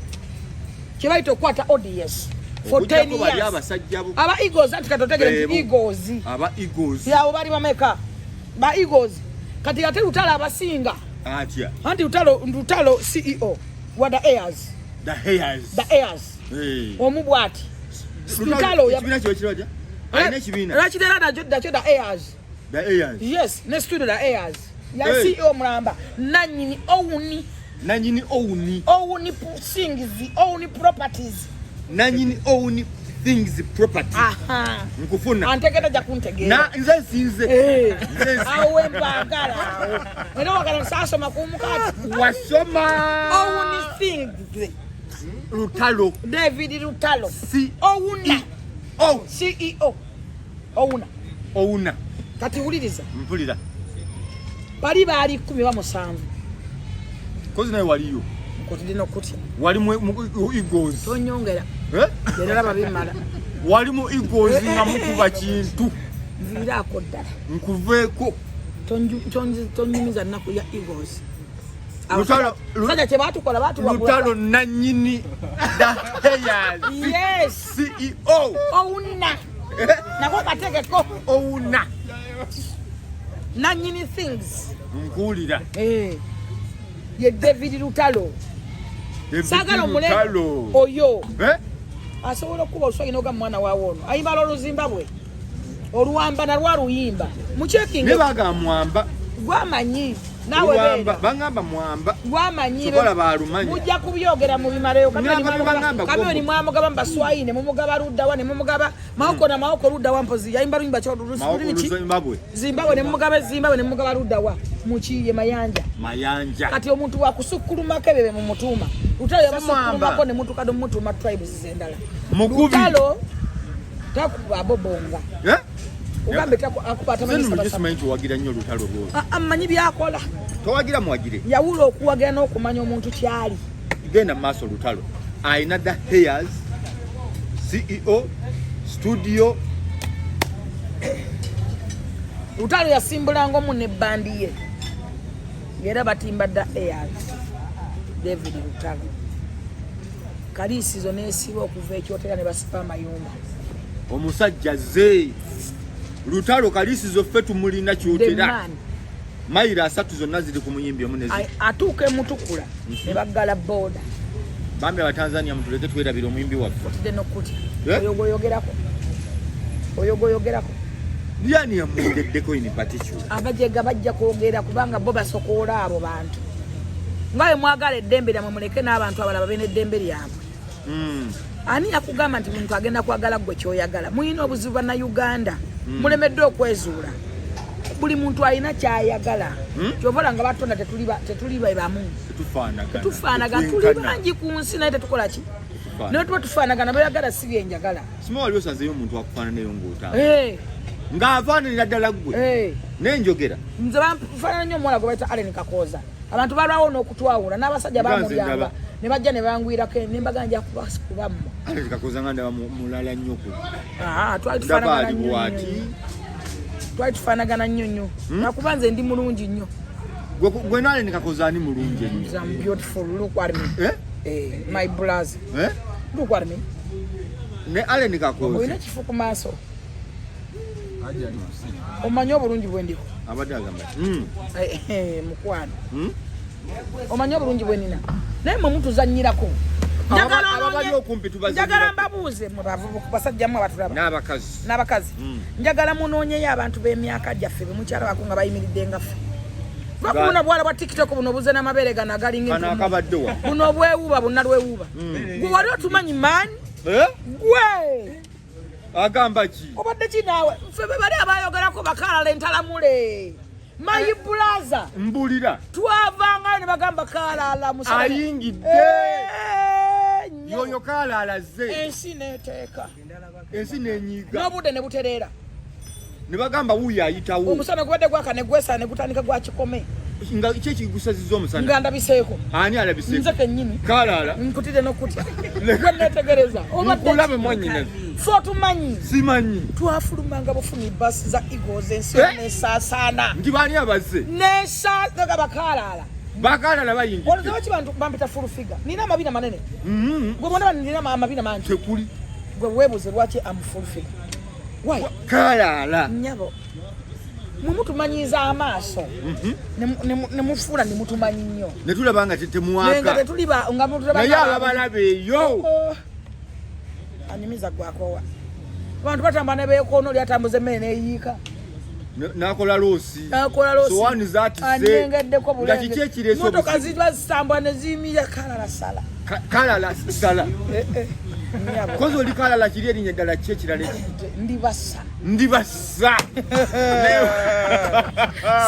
Kye bayita okukwata audience for Okuggyako 10 bali years. abasajja bo. Aba Eagles, anti kati otegere nti Beebo. Eagles. Aba Eagles. Abo bali bameka? Ba Eagles. Kati ate Lutalo abasinga. Atya. Anti Lutalo CEO wa the Airs. The Airs. The Airs. Hey. Omu bw'ati. Lutalo, Lutalo ya ekibiina kyo kirwa Alina ekibiina. Lwaki era nakyo the Airs. The Airs. Yes, ne studio the Airs. Ya Hey. CEO mulamba nanyini owuni. Nanyini owuni. Owuni things, owuni properties. Nanyini owuni things property. Aha. Nkufuna. Antegera ja kuntegeera. Na nze nsinze. Nze nsinze. Awo embagala awo. Era wagala sasoma ku mukati. Wasoma. Owuni things. Lutalo. David Lutalo. C Owuna. O. CEO. Owuna. Owuna. Kati wuliriza. Mpulira. Bali baali 17. Kozi naye waliyo. Nkutidde n'okutya. Wali mu Eagles. Tonyongera. Leero laba bimmala. Wali mu Eagles nga mukuba kintu. Nviiraako ddala. Nkuveeko. Tonyumiza nnaku ya Eagles. Lutalo, Sajja kye baatukola, baatuwagula. Lutalo nannyini the Airs. Yes. CEO. Owuna. Nako kategeko. Owuna. Nannyini things. Nkuwulira. Ye David Lutalo. David Saagala omule Lutalo. Oyo. Asobola okukuba oluswayiri n'ogamba mwana waawe ono. Ayimba lw'Oluzimbabwe. Oluwamba nalwa luyimba. Muchecking. Ne baga mwamba. Gwamanyi. Nawe bera. Bangamba mwamba. Gwamanyi. Sokola balumanyi. Mujja kubyogera mu bimaleyo. Kamyoni mwamugaba mbaswayi ne mumugaba luddawa ne mumugaba Mawoko na Mawoko luddawa mpozi yayimba luyimba kyo Mawoko Zimbabwe. Zimbabwe ne mumugaba Zimbabwe ne mumugaba luddawa mukiye Mayanja. Mayanja. Kati omuntu wakusukkulumako ebyo mu mutuuma. Lutalo yabasukkulumako ne mutuka do mutuuma tribes zendala. Mukubi. Lutalo takuba bobonga. Eh? Ugambe taku akuba atamanyi sabasa. Simanyi nti nnyo Lutalo bw'oli. Amanyi byakola. Towagira muwagire. Yawula okuwagira n'okumanya omuntu kyali. Genda mu maaso Lutalo. Alina the hairs, CEO, studio. Lutalo yasimbulanga omu ne bandi ye. Era batimba da airs. David Lutalo. Kalisizo n'esiba okuva ekyotera ne basiba amayumba. Omusajja ze Lutalo Kalisizo ffe tumulina kyotera. Mayiro 3 zonna ziri ku muyimbi omu ne atuuka emutukula ne baggala boda. Bambi Abatanzania mutuleke twerabira omuyimbi waffe. Otidde n'okutya. Oyo gw'oyogerako. Oyo gw'oyogerako. Yani yamwogeddeko in particular. Abajega bajja kwogera kubanga bo basokoola abo bantu. Nga bwe mwagala eddembe lyammwe muleke n'abantu abalala babe n'eddembe lyabwe. Ani yakugamba nti muntu agenda kwagala gwe ky'oyagala? Mulina obuzibu bannayuganda. Mulemeddwa okwezuula. Buli muntu alina ky'ayagala. Ky'ova olaba nga batonda tetuli bamu. Tetufaanagana. Tuli bangi ku nsi naye tetukola ki? Naye tuba tufaanagana bayagala si bye njagala. Sima wali osanzeyo omuntu akufaananayo ng'otambula. Ng'afaananira ddala ggwe. N'enjogera. Nze banfaanana nnyo omuwala gwe bayita Allen Kakooza. Abantu balwawo n'okutwawula n'abasajja bamulyanga ne bajja ne bangwirako ne mbaga nja kuba mmwe. Allen Kakooza nga ndaba mulala nnyo ku. Twali tufaanagana nnyo. Twali tufaanagana nnyo nnyo. Nakuba nze ndi mulungi nnyo. Gwe ne Allen Kakooza ani mulungi ennyo? I'm beautiful, look at me. My brother. Look at me. Ne Allen Kakooza. Olina ekifo ku maaso. Omanyi obulungi bwe ndiko. Abadde agamba. Mukwano. Omanyi obulungi bwe nina. Naye mmwe mutuzannyirako. Njagala mbabuuze mwe bavubuka basajja mmwe abatulaba. N'abakazi. N'abakazi. Njagala munoonyeyo abantu b'emyaka gyaffe be mukyalabako nga bayimiridde nga ffe. Bakubuna buwala bwa TikTok buno buze n'amabeere gano agalinga entuumu. Buno obwewuuba bonna lwewuuba. Gwe wali otumanyi man? Gwe! Agamba ki? Obadde ki naawe? Ffe be bali abayogerako bakalala entalamule. My brother. Mbulira. Twavangayo ne bagamba kalala musajja. Ayingidde. Yoyo kalala ze. Ensi n'eteeka. Ensi n'enyiga. N'obudde ne butereera. Ne bagamba wuuyo ayitawo. Omusana gubadde gwaka ne gwesa ne gutandika gwa kikome. Nga ki ekigusaziza omusana? Nga ndabiseeko. Ani alabiseeko? Nze kennyini. Kalala. Nkutidde n'okutya. Gwe neetegereza. Nkulabe mwannyinaze. Ffe otumanyi. Simanyi. Twafulumanga bufumi basi za Eagles ensi n'esaasaana. Nti baani abazze? N'esaasaana bakalaala. Bakalaala bayingidde. Olowooza lwaki bantu bampita full figure? Nina amabina manene. Gwe bonna nina amabina mangi. Tekuli. Gwe weebuuze lwaki am full figure. Why? Kalaala. Nnyabo. Mwe mutumanyiiza amaaso. Ne mufuula ne mutumanyi nnyo. Ne tulaba nga temuwaka. Nga tetuliba nga mutulaba. Naye ababalaba eyo. Anyumiza gwakowa. Abantu batamba ne beekoona oli atambuza emmere n'eyiika. N'akola loosi. N'akola loosi. Sowaani zaatise. Anengeddeko bulenge. Nga kiki ekireese obuzibu? Mmotoka ziba zitambula ne ziyimira kalala sala. Kalala sala. Kozi oli kalala kiri erinnya eddala ki ekirala eki? Ndibasa. Ndibasa.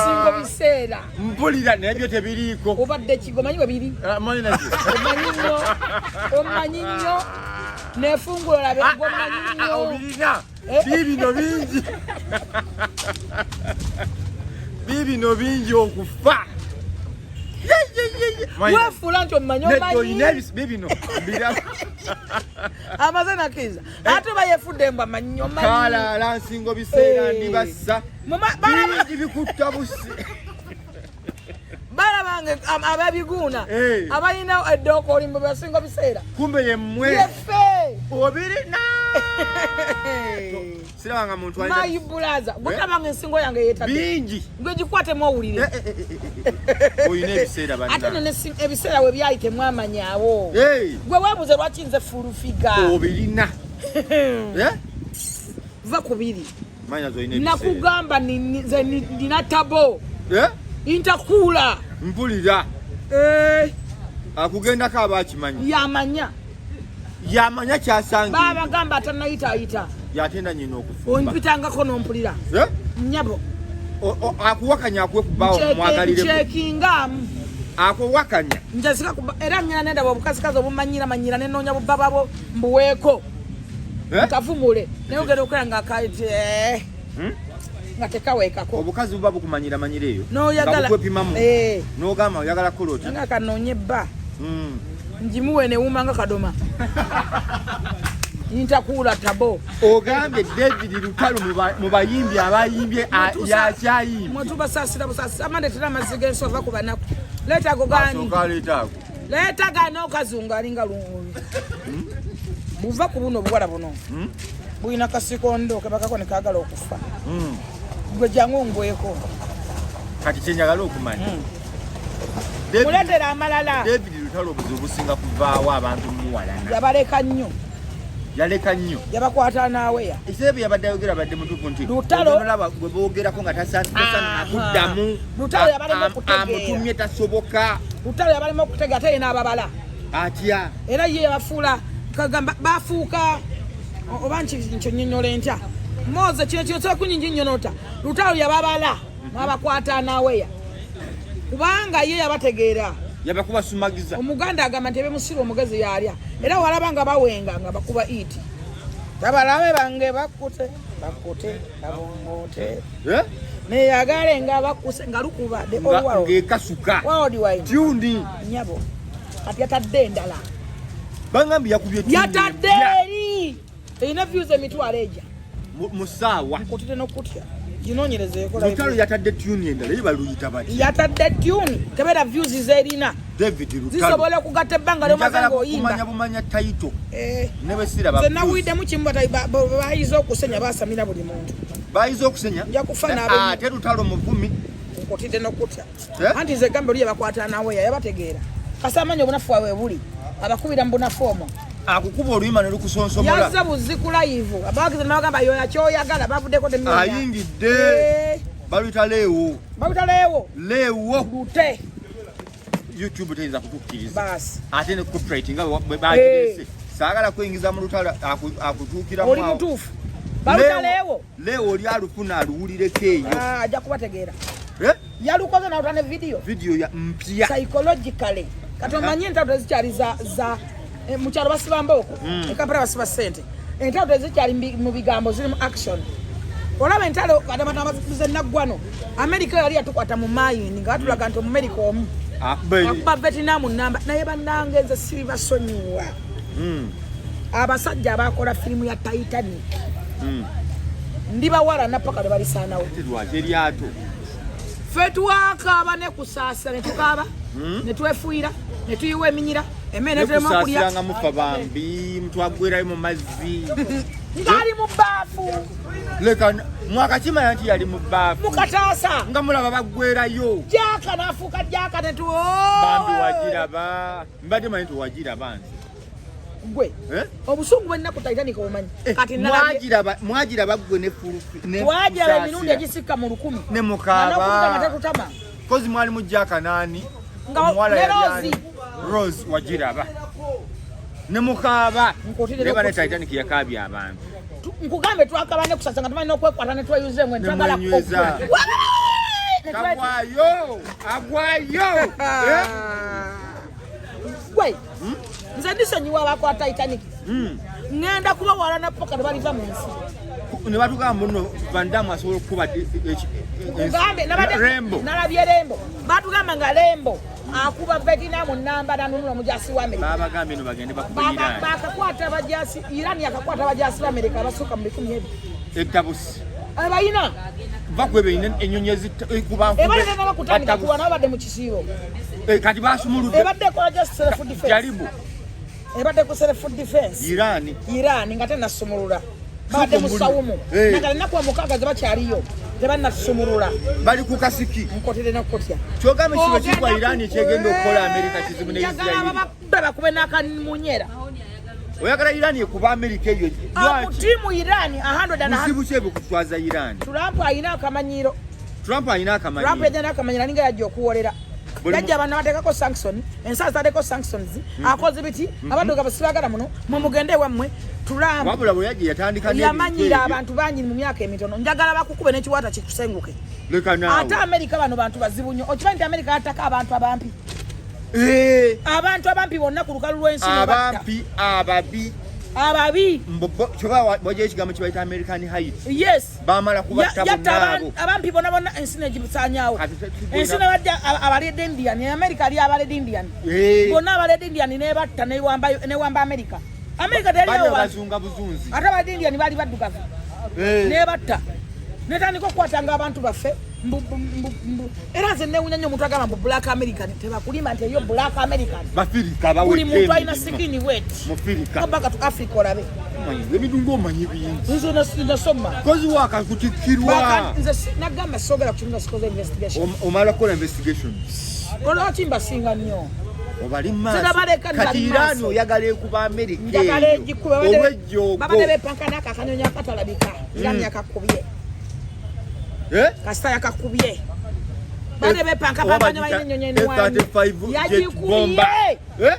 Singo biseera. Mpulira naye byo tebiriiko. Obadde ki? Omanyi we biri? Omanyi nnyo. Omanyi nnyo. Neefungula olabe omanyi nnyo. Obirina. Biibino bingi. Biibino bingi okufa. Weefuula nti omumanyi omanyi. Bibino. Amaze nakkiriza. Ate oba yeefudde mbwa manyi omanyi. Kalala nsingo biseera ndibassa. Bingi bikutta busi. Balabanga ababiguuna abalina eddooko olimbo basingo biseera. Kumbe ye mmwe. Yeffe. Obirina. Sirabanga muntu alina. My brother, bw'otabanga ensingo yange yeetadde. Bingi. Gwe gikwatemu owulire. Olina ebiseera banna. Ate nno ebiseera we byali temwamanyaawo. Gwe weebuuze lwaki nze full figure. Obirina. Va ku biri. Nakugamba nze nina tabo. Eh? Intakuula. Mpulira. Eh. Akugendako aba akimanyi. Yamanya. Yamanya kyasanga. Babagamba atanayitaayita. Yatenda nyina okufumba. Ompitangako n'ompulira. Eh? Nnyabo. Akuwakanya akuwe kubawo mwagalireko. Nchekingamu. Akuwakanya. Njazika kuba era ngenda nenda bukazikazi obumanyira manyira nenoonya bubaba bwo mbuweeko. Eh? Nkavumule. Naye ogenda okukola nga akaite. Eh. Nga tekaweekako. Obukazi buba bukumanyira manyira eyo. N'oyagala. Nga bukwepimamu. Eh. N'ogamba oyagala kukola otya? Nga kanoonye bba. Njimuwe newuuma nga kadoma. Ntakuula tabo. Ogambye David Lutalo mu bayimbi abayimbye yakyayimbye. Mwe tubasaasira busaasira. Amande tera amazzi g'ensi ova ku banaku. Leeta ago gaani. Asooka aleeta ago. Leeta gaani okazungu alinga lungu. Buva ku buno obuwala buno. Bulina kasikondo kebakako ne kaagala okufa. Gwe jangu ngweko. Kati kye njagala okumanya. Muleetera amalala. David Lutalo obuzibu businga kuvaawo abantu muwalana. Yabaleka nnyo. Yaleka nnyo. Yabakwata n'aweya. Ekiseera yabadde ayogera abadde mutuufu nti Lutalo olaba gwe boogerako nga tasaana kuddamu. Lutalo yabalema okutegeera. Amutumye tasoboka. Lutalo yabalema okutegeera ate ye n'ababala. Atya? Era ye yabafuula kagamba bafuuka oba nkyonnyonnyola ntya. Moze kino kino sobola kunnyinnyonnyola. Lutalo yababala n'abakwata n'aweya. Kubanga ye yabategeera. Yabakubasumagiza. Omuganda agamba nti ebimusiru omugezi yalya. Era walaba nga bawenga nga bakuba iti. Tabalabe bange bakute, bakute, babongote. Eh? Neyagale nga bakuse nga lukuba the old world. Ng'ekasuka. World wine. Tuni. Nyabo. Kati yatadde endala. Bangambye yakubye tuni. Yatadde eri. Erina views emitwalo egya. Mu ssaawa. Nkutidde n'okutya. Ginoonyerezeeko live. Lutalo yatadde tune endala ye baluyita batya? Yatadde tune tebeera views z'erina. David Lutalo. Zisobola okugatta ebbanga ly'omaze ng'oyimba. Kumanya bumanya title. Eh. Ne bwe siraba. Nze nawuliddemu kimu bayize okusenya baasamira buli muntu. Bayize okusenya? Nja kufa n'abe. Ate Lutalo muvumi. Nkutidde n'okutya. Eh? Anti nze gamba oli yabakwata nawe yabategeera. Kasa amanya obunafu bwabwe buli. Abakubira mu bunafu omwo. Akukuba oluyimba ne lukusonsomola. Yazze buzzi ku live. Abawagizi ne bagamba yoya ky'oyagala bavuddeko ne myanya. Ayingidde. Eh. Baluyita Leewo. Baluyita Leewo. Leewo. Lute. YouTube teyinza kutukkiriza. Baasi. Ate ne copyright nga bwe bagireese. Saagala kuyingiza mu lutalo akutuukira Oli mutuufu. Baluyita Leewo. Leewo oli alufuna aluwulireko eyo. Ah, ajja kubategeera. Eh? Yalukoze n'awuta ne video. Video ya mpya. Psychologically. Kati omanyi entalo tezikyali za mu kyalo basiba mbooko. E Kampala basiba ssente. Entalo tezikyali mu bigambo, ziri mu action. Olaba entalo ze naggwano. America yali yatukwata mu mayini nga batulaga nti Omumerika omu. Akuba Vietnam namba. Naye bannange nze siribasonyiwa. Abasajja abakola firimu ya Titanic. Ndibawala na paka lwe balisaanawo. Ate lwaki eryato? Ffe twakaaba ne kusaasira ne tukaaba, ne twefuuyira, ne tuyiwa eminyira, emmere ne tulema okulya. Ne kusaasira nga mufa bambi, mutwagwerayo mu mazzi. Ng'ali mu bbaafu. Leka mwakakimanya nti yali mu bbaafu. Mukataasa. Nga mulaba baggwerayo. Jaaka n'afuuka jaaka ne tu- Bambi wagiraba. Mbadde manyi nti wagiraba nze. Gwe. Eh? Obusungu bwe nina ku Titanic obumanyi. Eh, Kati nalabye. mwagiraba ggwe ne fulufi, ne Twagiraba emirundi kusaasira. egisikka mu 1000. Ne mukaaba. Nga n'okutama tetutama. Kozi mwali mu Jack naani? Nga Omuwala ne yali Rose. ani? Rose wagiraba. Ne mukaaba. Nkutire Naye bane n'okutya. Titanic yakaabya abantu. Nkugambe twakaba ne kusasa nga tumanyi n'okwekwata ne tweyuza engwe, Ne twagala mwenyweza. okukola. Kagwayo! Agwayo! Eh? Gwe, nze ndisonyiwa abakwata Titanic. Ŋŋenda kubawala na paka ne baliva mu nsi. Ne batugamba muno Van Damme asobola okukuba Nkugambe, Rembo. nalabye Rembo. Batugamba nga Rembo akuba Vietnam namba n'anunula omujasi wa Amerika. Babagambye no bagende bakube Iran. Bakakwata abajasi, Iran yakakwata abajasi ba Amerika abasukka mu bikumi ebyo. Ettabusi. Abayina. Bakwebe ennyonyi ezikuba nkube. Ebadde tennaba kutandika Battabusi. kuba nabo badde mu kisiibo. Kati basumuludde. Ebadde ekola just self defense. Jaribu. Ebadde ku self defense. Iran. Iran nga tennasumulula. Babadde mu Sumulula. sawumu. Naga ennaku mukaaga ze bakyaliyo. Tebannasumulula. Bali ku kasiki. Nkotire n'okutya. Kyogamba ekizibu Ogenda kigwa Iran ku- kyegenda okukola Amerika kizibu ne Njagala Israel. babakube bakube n'akamunyera. Oyagala Iran ekuba Amerika eyo? Amutimu Iran 100 and buzibu ki ebyo kutwaza Iran? Trump alina akamanyiiro. Trump alina akamanyiiro. Trump alina akamanyiiro, alinga yajja okuwolera. Yajja abantu abateekako sanction, ensi azitaddeko sanctions, akoze biti, abaddugavu sibagala muno, mwe mugende ewammwe. Trump wabula bwe yajja yatandika n'ebintu yamanyira ebyo. Abantu bangi mu myaka emitono. Njagala bakukube n'ekiwaata kikusenguke. Leka naawe. Ate Amerika bano bantu bazibu nnyo. Okimanyi nti Amerika yattako abantu abampi? Abantu abampi bonna ku lukalu lw'ensi ne batta. Abampi ababi. Ababi. Kyoba wajjayo ekigambo kibayita American Height. Yes. Bamala kubatta Yatta bonna abo. Abampi bonna bonna, ensi negibusaanyaawo. Kati Ensi nebajja aba Red Indian. America ali aba Red Indian. Bonna aba Red Indian nebatta, newamba America. America Bali teyaliwo bantu. abazunga buzunzi. Ate aba Red Indian baali baddugavu. Nebatta, netandika okukwatanga abantu baffe. Era nze newunya nnyo omuntu agamba mbu Black American. Tebakulimba nti eriyo Black American. Bafirika Buli bawedde muntu alina emirimu. skin wet. Mufirika. Back to Africa olabe. Omanyi, ebidungu omanyi bingi. Nze nasoma. Kozi wakakutikirwa. Nze nagamba sogera ku kintu nga sikoze investigation. Omala kukola investigation. Olwaki mbasinga nnyo? Obali Sinabaleka. maaso. Kati Nbali Iran maaso. oyagala ekuba Amerika Njagala eyo. egikube. Olw'ejjoogo. Babadde bepanka nako akanyonyi akatalabika. Iran yakakubye. Eh? Kasita yakakubye. Badde bepanka Oba pankanya, bagiyita balina ennyonyi enwanyi. F-35 jet Yagikubye. bomber. Eh?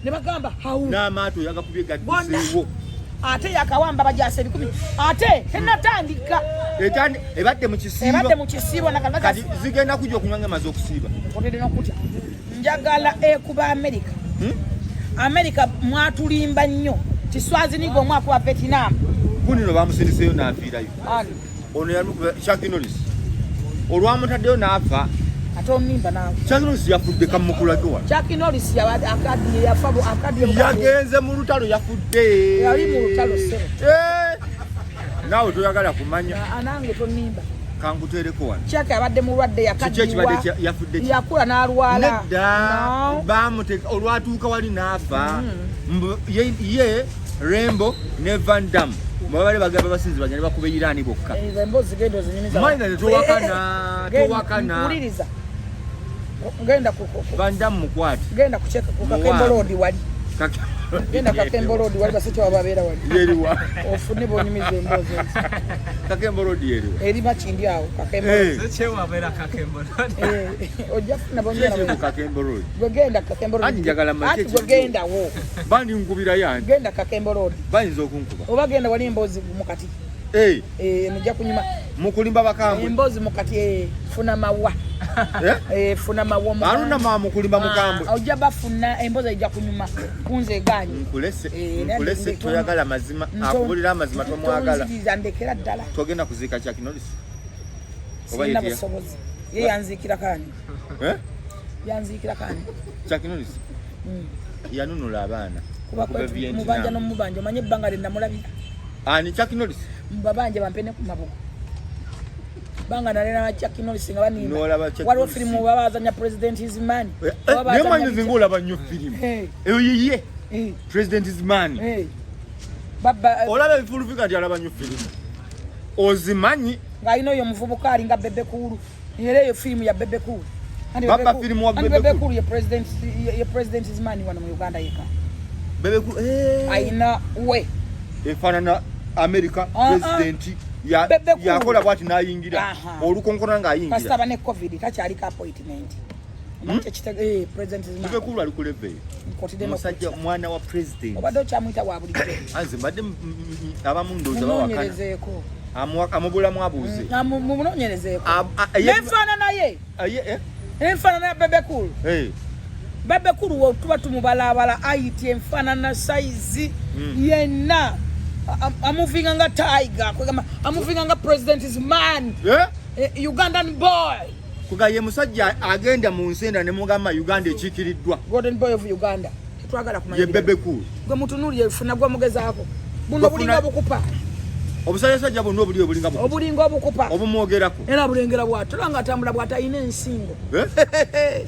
Ne bagamba hawu. N'amaato yagakubye Bonna. gadduseewo. Ate yakawamba bajasa 1000, ate tenatandika. Ebadde mu kisiibo. Ebadde mu kisiibo. Kati zigenda kujja okunywa nga emaze okusiiba. Otedde nokutya. Njagala ekuba Amerika. Amerika mwatulimba nnyo. Kiswaziniga omwaka wa Vietnam. Gunino bamusindiseyo n'afiirayo. Ani? Ono yamukuba Chuck Norris, olwamutaddeyo n'afa. Ate onimba naawe. Chuck Norris yafudde, kamukulage wano. Chuck Norris akadiye, yafa akadiye bukadde. Yagenze mu lutalo, yafudde. Yali mu lutalo, ssebo. Eh, naawe toyagala kumanya. Nange tonimba. Kankuteereko wano. Chuck abadde mulwadde. Kiki ekibadde Yakaddiwa. yafudde ki? Yakula n'alwala. Nedda. No. Bamuteka olwatuuka wali n'afa. Ye Rambo ne Van Damme babale bagamba basinzi bagende bakuba Irani bokka. Ezo emboozi genda ozinyumiza. Manya towakana, towakana. Wuliriza, genda Van Damme mukwate. Genda kukyeka ku Muwange. Kakembo Road wali. Genda Kakembo Road wali, baseke wababeera wali. Yeriwa? Ofune bonyumiza emboozi ezo. Kakembo Road yeriwa? Eri Makindi awo, Kakembo. Sekyewabeera Kakembo Road. Ojja funa Kiri ku bonyumiza. Kakembo Road. Gwe genda Kakembo Road. Anti njagala make Anti gwe gendawo. Bandi nkubirayo anti. Genda Kakembo Road. Bayinza okunkuba. Oba genda wali emboozi mukati. Eh, Nijja kunyuma. Mukulimba bakambwe. Emboozi mukati, funa mawa. Eh? Funa mawa omugambe. Aluna ma mukulimba mukambwe. Ah, ojja bafuna emboozi ejja kunyuma kunze eganye. Nkulese, Naye nkulese, toyagala mazima, akubulira amazima tomwagala. Tonziriza, ndekera ddala. Togenda kuziika Chuck Norris. Oba Sirina ye busobozi. Ye yanziikira kani? Eh? Yanziikira kani? Chuck Norris. Yanunula abaana. Kuba Okuva Vietnam. mubanja n'omubanja, omanye ebbanga lye namulabira. Ani, Chuck Norris? Mubabanje bampe ne ku mabugo. Banga nalera Chuck Norris nga banimba. N'olaba Chuck Waliwo Norris. firimu baba bazanya President is Man. Eh, Oba naye bazanya manyi nze ng'olaba nnyo firimu. Eyo yiye. President is Man. Baba Olaba ebifulufika nti alaba nnyo firimu. Ozimanyi. Ng'alina oyo omuvubuka alinga Bebe Cool. Era eyo firimu ya Bebe Cool. Anti Baba Bebe Cool- firimu wa anti Bebe Bebe Cool. Cool ye president, ye President is Man wano mu Uganda yeka. Bebe Cool. Eh. Ayina we. Efaanana America. Ah, ah. President Bebe Cool. yakola bwati n'ayingira. Aha. Olukonkona ng'ayingira. Kasita aba ne COVID takyaliko appointment. Omanyi President is Man. Bebe Cool ali ku level eyo. Nkotidde Musajja n'okutya. mwana wa president. Obadde okyamuyita wa bulijjo. Anze mbadde abamu ndowooza bawakana. Munoonyerezeeko. Amubulamu abuuze. Mumunoonyerezeeko. Ye- Nenfaanana ye. Eh? Enfaanana ya Bebe Cool. Eh. Bebe Cool wo tuba tumubalabala ayiti enfaanana size yenna amuvinga nga tiger, kwegamba amuvinga nga President is Man. Eh? Ugandan boy. Kuga ye musajja agenda mu nsi endala ne mugamba Uganda ekiikiriddwa. Golden boy of Uganda, tetwagala kumanya Ye birala. Bebe Cool. Gwe mutunuulire, funa gwe mugezaako buno bulinga obukupa. Obusajjasajja bwonna obuli obulinga Obulinga obukupa. Obumwogerako. Era bulengera bwati, olaba nga atambula bwati, alina ensingo. Eh?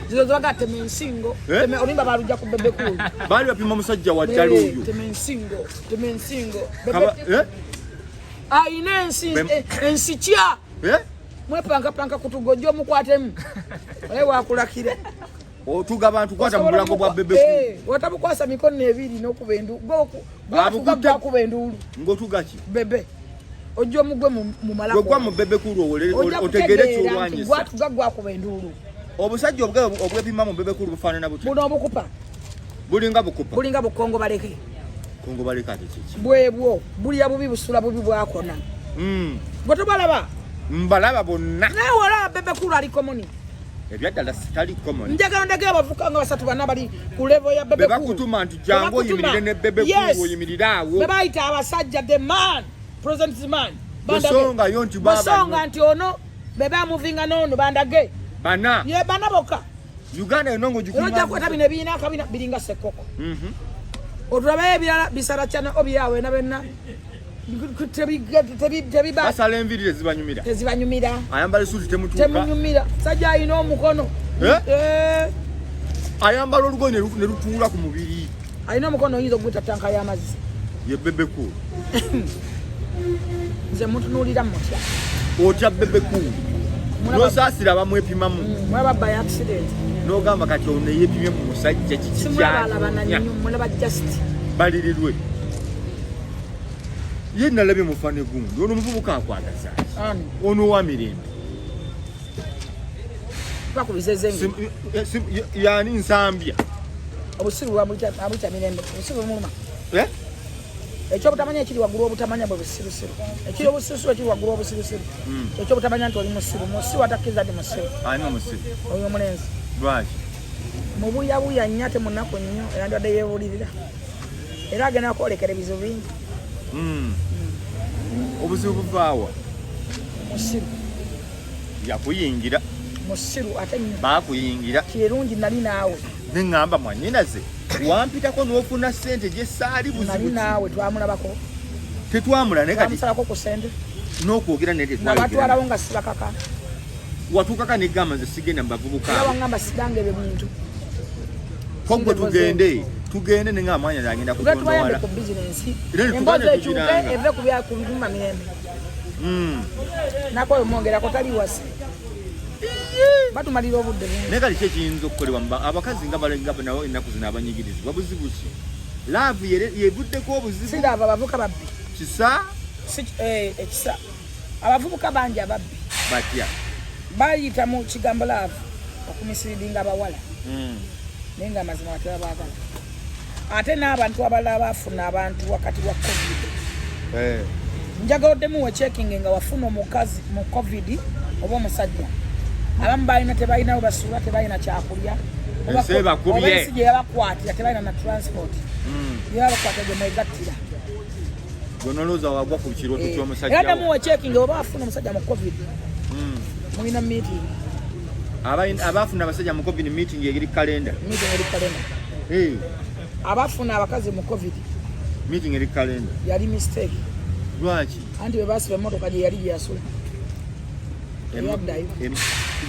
Zino zibaga tema ensingo. Eh? Olimba balujja ku Bebe Cool. Baali bapima musajja wa ddala oyo. Tema ensingo, tema ensingo. Eh? Ayina ensi ensikya. Eh? Mwepankapanka kutugojja omukwatemu, olaye wakulakira. Otuga abantu kwata mu bulago bwa Bebe Cool. Eh, watabukwasa mikono ebiri n'okuba endu. Gwa gwakuba enduulu. Ng'otuga ki? Bebe. Ojja omugwe mu malako. Gwe gwa mu Bebe Cool owolere otegere ky'olwanyisa. Gwatuga gwakuba enduulu. Obusajja obwepima mu Bebe Cool bufaanana butya? Buno obukupa. Bulinga bukupa. Bulinga bukongo baleke. Kongo baleke ate kiki? Bwebwo bulya bubi busula bubi bwakona. Gwe tobalaba? Mbalaba bonna. Naye walaba Bebe Cool ali komoni. Ebyaddala sitali common. Njagala ndage abavuka nga basatu bana bali ku level ya Bebe Cool. Bakutuma nti jangu oyimirire ne Bebe Cool oyimirire awo. Be bayita abasajja the man, president man. Basonga yo nti baba. Basonga nti ono Bebe amuvinga n'ono bandage. Bana. Ye bana bokka. Uganda yonna ng'ogikunga. Ojja kukwata bino ebirina akabina biringa ssekoko. Otulabayo ebirala bisala kyana obyawe na benna. Basala enviiri tezibanyumira. Tezibanyumira. Ayambala esuuti temutuuka. Temunyumira. Sajja alina omukono. Eh? Eh. Ayambala olugoye ne lutuula ku mubiri. Alina omukono oyinza okuguyita ttanka y'amazzi. Ye Bebe Cool. Nze mutunuulira mutya. Otya Bebe Cool. N'osaasira abamwepimamu. Mulaba by accident. N'ogamba kati ono yeepimye mu musajja kiki Simulabalabana nnyo, mulaba just. Balirirwe. Ye nalabye mufane gundi ono omuvubuka akwagaza ki? Ono wa mirembe. Yani Nsambya. Obusiru abuyita mirembe, obusiru bumuluma. Eh? Ekyobutamanya ekiri waggulu obutamanya bwe busirusiru. Ekiri obusirusiru ekiri waggulu obusirusiru. Ekyobutamanya nti oli musiru, musiru atakkiriza nti musiru. Ani omusiru? Oyo omulenzi. Lwaki? Mubuyabuya nnyo ate munaku nnyo era ndwadde yeebuulirira. Era agenda kwolekera ebizibu bingi. Obuzibu buvaawa? Musiru. Yakuyingira. Musiru ate nnyo. Baakuyingira. Kirungi nali naawe. Ne ŋŋamba mwannyinaze wampitako n'ofuna ssente gye saali buzibu. Nali naawe twamulabako. Tetwamula naye kati. Twamusalako ku ssente. N'okwogera naye tetwayogera. Nabatwalawo nga sibakaka. Watuukaka ne gamba nze sigenda mu bavubuka. Era waŋŋamba sigange ebyo bintu. Ko gwe tugende. Tugende ne ngamba mwanya agenda Tugende tubayambe kutondowala. ku bizinensi. Era ne Emboozi tugenda ekyuke tugiranga. eve ku bya ku biguma mirembe. Nako oyo mwongerako tali wasi. Batumalira obudde bungi. Naye kati ki ekiyinza okukolebwa abakazi nga balenga nabo ennaku zino abanyigirizibwa buzibu ki? Laavu yevuddeko obuzibu. Si laavu, abavubuka babbi. Kisa? Si ekisa. Abavubuka bangi ababbi. Batya? Bayita mu kigambo laavu okumisiriddinga abawala. Naye nga amazima batebabaagala. Ate n'abantu abalala baafuna abantu wakati wa COVID. Njagala oddemu we checking nga wafuna omukazi mu COVID oba omusajja. Abamu balina tebalina we basula, tebalina kyakulya. Ensi ebakubye. Oba ensi gye yabakwatira tebalina na transport. Gye yabakwatira gye mwegattira. Gwe nolowooza wagwa ku kirooto ky'omusajja Era wo. ddamu we checking oba wafuna omusajja mu COVID. Mulina meeting. Abaafuna abasajja mu COVID meeting eri kalenda. Meeting eri kalenda. Abaafuna abakazi mu COVID. Meeting eri kalenda. Yali mistake. Lwaki? Anti bwe baasiba emmotoka gye yali gye yasula. Eyaddayo.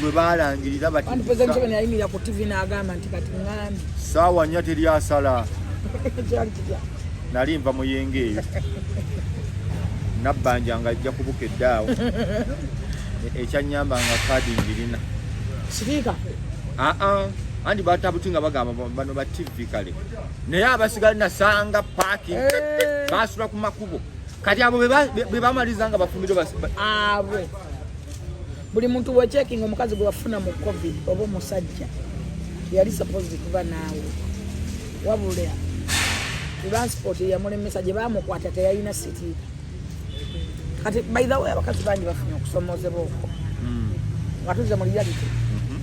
Bwe baalangirira bati Anti President Museveni yayimirira ku TV n'agamba nti kati ŋŋambye. Ssaawa nnya teri asala. Kyali kitya? Nali nva Muyingo eyo. Nabbanja nga ajja kubuka eddaawo. Ekyannyamba nga kaadi ngirina. Sipiika? Aa, anti batabuti nga bagamba bano ba TV kale. Naye abasigala nasanga parking. Baasula ku makubo. Kati abo be bamaliza nga bafumbirwa Abo. Buli muntu we checking omukazi gwe wafuna mu COVID oba omusajja yali supposed kuba naawe. Wabula transport yamulemesa gye baamukwata teyalina sitiika. Kati by the way abakazi bangi bafunye okusomoozebwa okwo. Nga tuzze mu reality.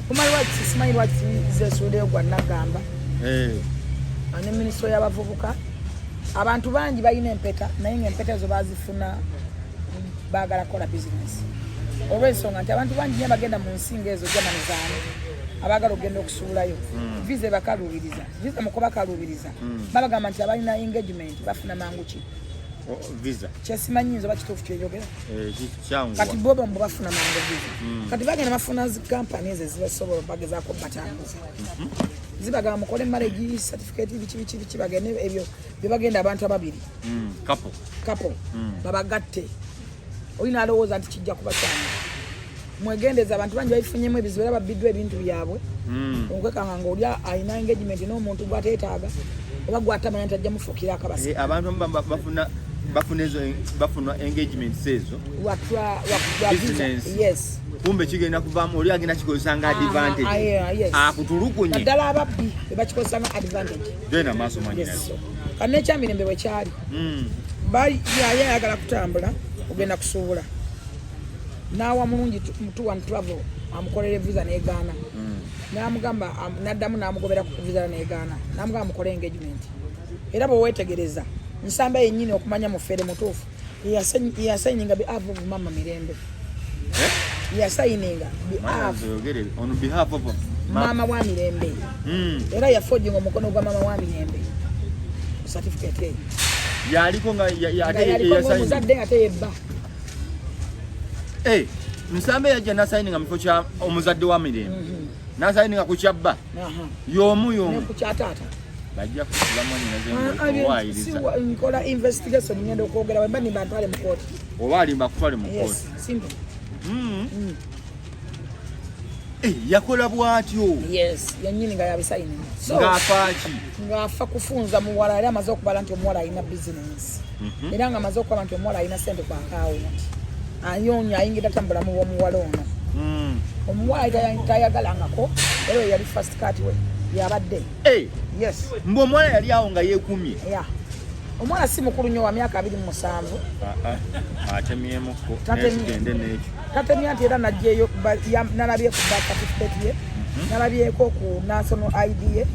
Kumanyi lwaki simanyi lwaki zeesuulireyo gwa Nagamba. Ne minisitule y'abavubuka. Abantu bangi balina empeta naye ng'empeta ezo baazifuna baagala kukola bizinesi. Olw'ensonga nti abantu bangi nnyo abagenda mu nsi ng'ezo Germany zaani abaagala okugenda okusuulayo. Visa ebakaluubiriza. Visa mu kubakaluubiriza. Babagamba nti abalina engagement bafuna mangu ki? Visa. Kyesimanyi nze oba kituufu kyeyogera. Kyanguwa. Kati bo bo bafuna mangu visa. Kati bagenda bafuna zi company ezo ezibasobola bagezaako batambuza. Zibagamba mukole marriage certificate biki biki biki bagende ebyo bye bagenda abantu ababiri. Couple. Couple. Babagatte. Olina alowooza nti kijja kuba kyangu. Mwegendeza, abantu bangi babifunyemu ebizibu era babbiddwa ebintu byabwe. Okwekanga nga oli alina engagement n'omuntu gwateetaaga oba gwatamanya nti ajja mufuukira akabasa. Eh, abantu abamu bafuna ezo, bafuna engagements ezo Lwa visa. Business. Yes. Kumbe kigenda kuvaamu oli agenda kikozesa nga advantage. Ah, yeah, yes. Akutulugunye. Naddala ababbi bebakikozesa nga advantage. Genda maaso, mwanyinaze. Yes. Kati n'ekyamirembe bwe kyali, bali yali ayagala kutambula ogenda kusuubula, n'awa Mulungi Tour and Travel amukolere visa, negaana. N'amugamba n'addamu n'amugobera ku visa, negaana. N'amugamba mukole engagement. Era bwe weetegereza Nsamba yennyini okumanya mufere mutuufu, yasayininga behalf of Mama Mirembe. Yasayininga behalf Oyogere on behalf of maama wa Mirembe. Era yaforginga omukono gwa mama wa Mirembe ku certificate eyo. Yaliko nga Nga ate yaliko yasayininga. ng'omuzadde ate yebba. Eh, Nsambe yajja nasayininga mu kifo kya omuzadde wa Mirembe, nasayininga ku kyabba y'omu Ne y'omu ku kya taata. Bajja kusula, mwanyinaze. Ah, Owaayiriza. Nkola investigation, ngenda okwogera bwemba nimba ntwale mu kooti. Oba alimba kutwale mu Yes. kooti. Simple. Eh, yakola bw'atyo? Yes, yennyini nga yabisayininga. So Ng'afaaki? Ng'afa kufunza muwala. Yali amaze okubala nti omuwala alina bizinensi, era nga amaze okulaba nti omuwala alina sente ku akawunti, ayonya ayingira ta mu bulamu bw'omuwala ono. Omuwala tayagalangako, era oyo yali first cut we yabadde. Eh, Yes. Mbu omuwala yali awo nga yeekumye? Ya, omuwala si mukulu nnyo, wa myaka 27. Ah, ah, atemyemuko. Tatemye. Tugende n'ekyo. Tatemya nti era najjeyo nalabye ku birth certificate ye, nalabyeko ku national ID ye,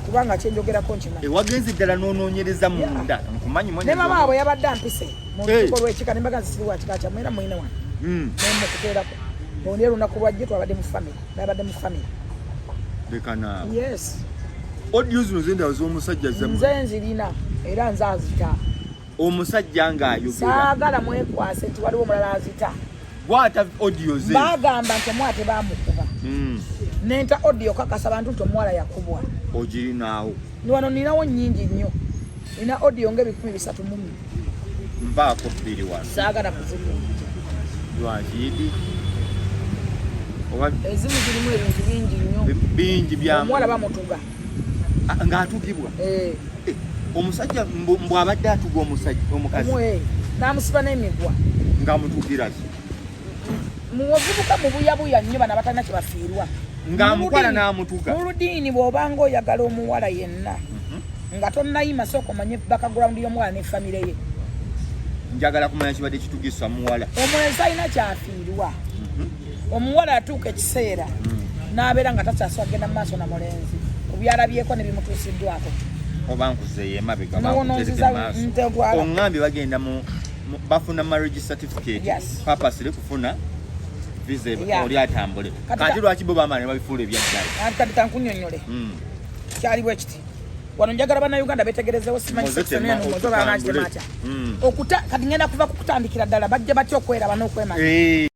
kubanga kyenjogerako nkimanyi. Ewagenze ddala n'onoonyereza munda, nkumanyi. Ne mama waabwe yabadde ampise mu Hey. lukiiko lw'ekika, ne mbaga nti siri wa kika kyammwe era mulina wano nemukuteerako oli olunaku lwajje twabadde mu family, babadde mu family. Leka naawe. Yes. Audio zino zendala z'omusajja zammwe? Nze nzirina era nze azita. Omusajja ng'ayogera. Saagala mwekwase nti waliwo omulala azita. Bwata audio ze. Bagamba nti omuwala tebamukuba. Nenta audio kakasa bantu nti omuwala yakubwa. Ogirinaawo? Ni wano ninawo nnyingi nnyo, nina audio nga 300 mu. Mpaako bbiri wano. Saagala kuzikuba. Lwaki oba? Ezimu zirimu ebintu bingi nnyo. Bingi bya Omuwala bamutuga. Ah, ng'atugibwa? Eh. Eh, omusajja mbu abadde atuga omusajja omukazi? Omwe n'amusiba n'emigwa. Ng'amutugira ki? Muwavubuka mubuyabuya nnyo, bano abatalina kye bafiirwa. Ng'amukwala n'amutuga. Mu ludiini bw'obanga oyagala omuwala yenna nga tonnayima, sooka omanye background y'omuwala ne famire ye. Njagala kumanya kibadde kitugisa muwala. Omulenzi alina kyafiirwa. Omuwala atuuka ekiseera n'abeera nga takyasobola kugenda mu maaso na mulenzi ku byalabyeko ne bimutuusiddwako. Oba nkuzeeyo emabega oba Nononziza. nkutereke maaso. Ntentwala. Oŋŋambye bagenda bafuna marriage certificate Yes. purposely kufuna visa oli atambule. Kati Kati lwaki bo bamala ne babifuula ebyaddala? Anti kati kankunyonyole. Kyali bwe kiti wano, njagala bannayuganda betegerezewo, simanyi Muze section tema, eno muze oba otutambule. banakitema atya. Okuta kati ngenda kuva ku kutandikira ddala, bajja batya okweraba n'okwemanya. Eh.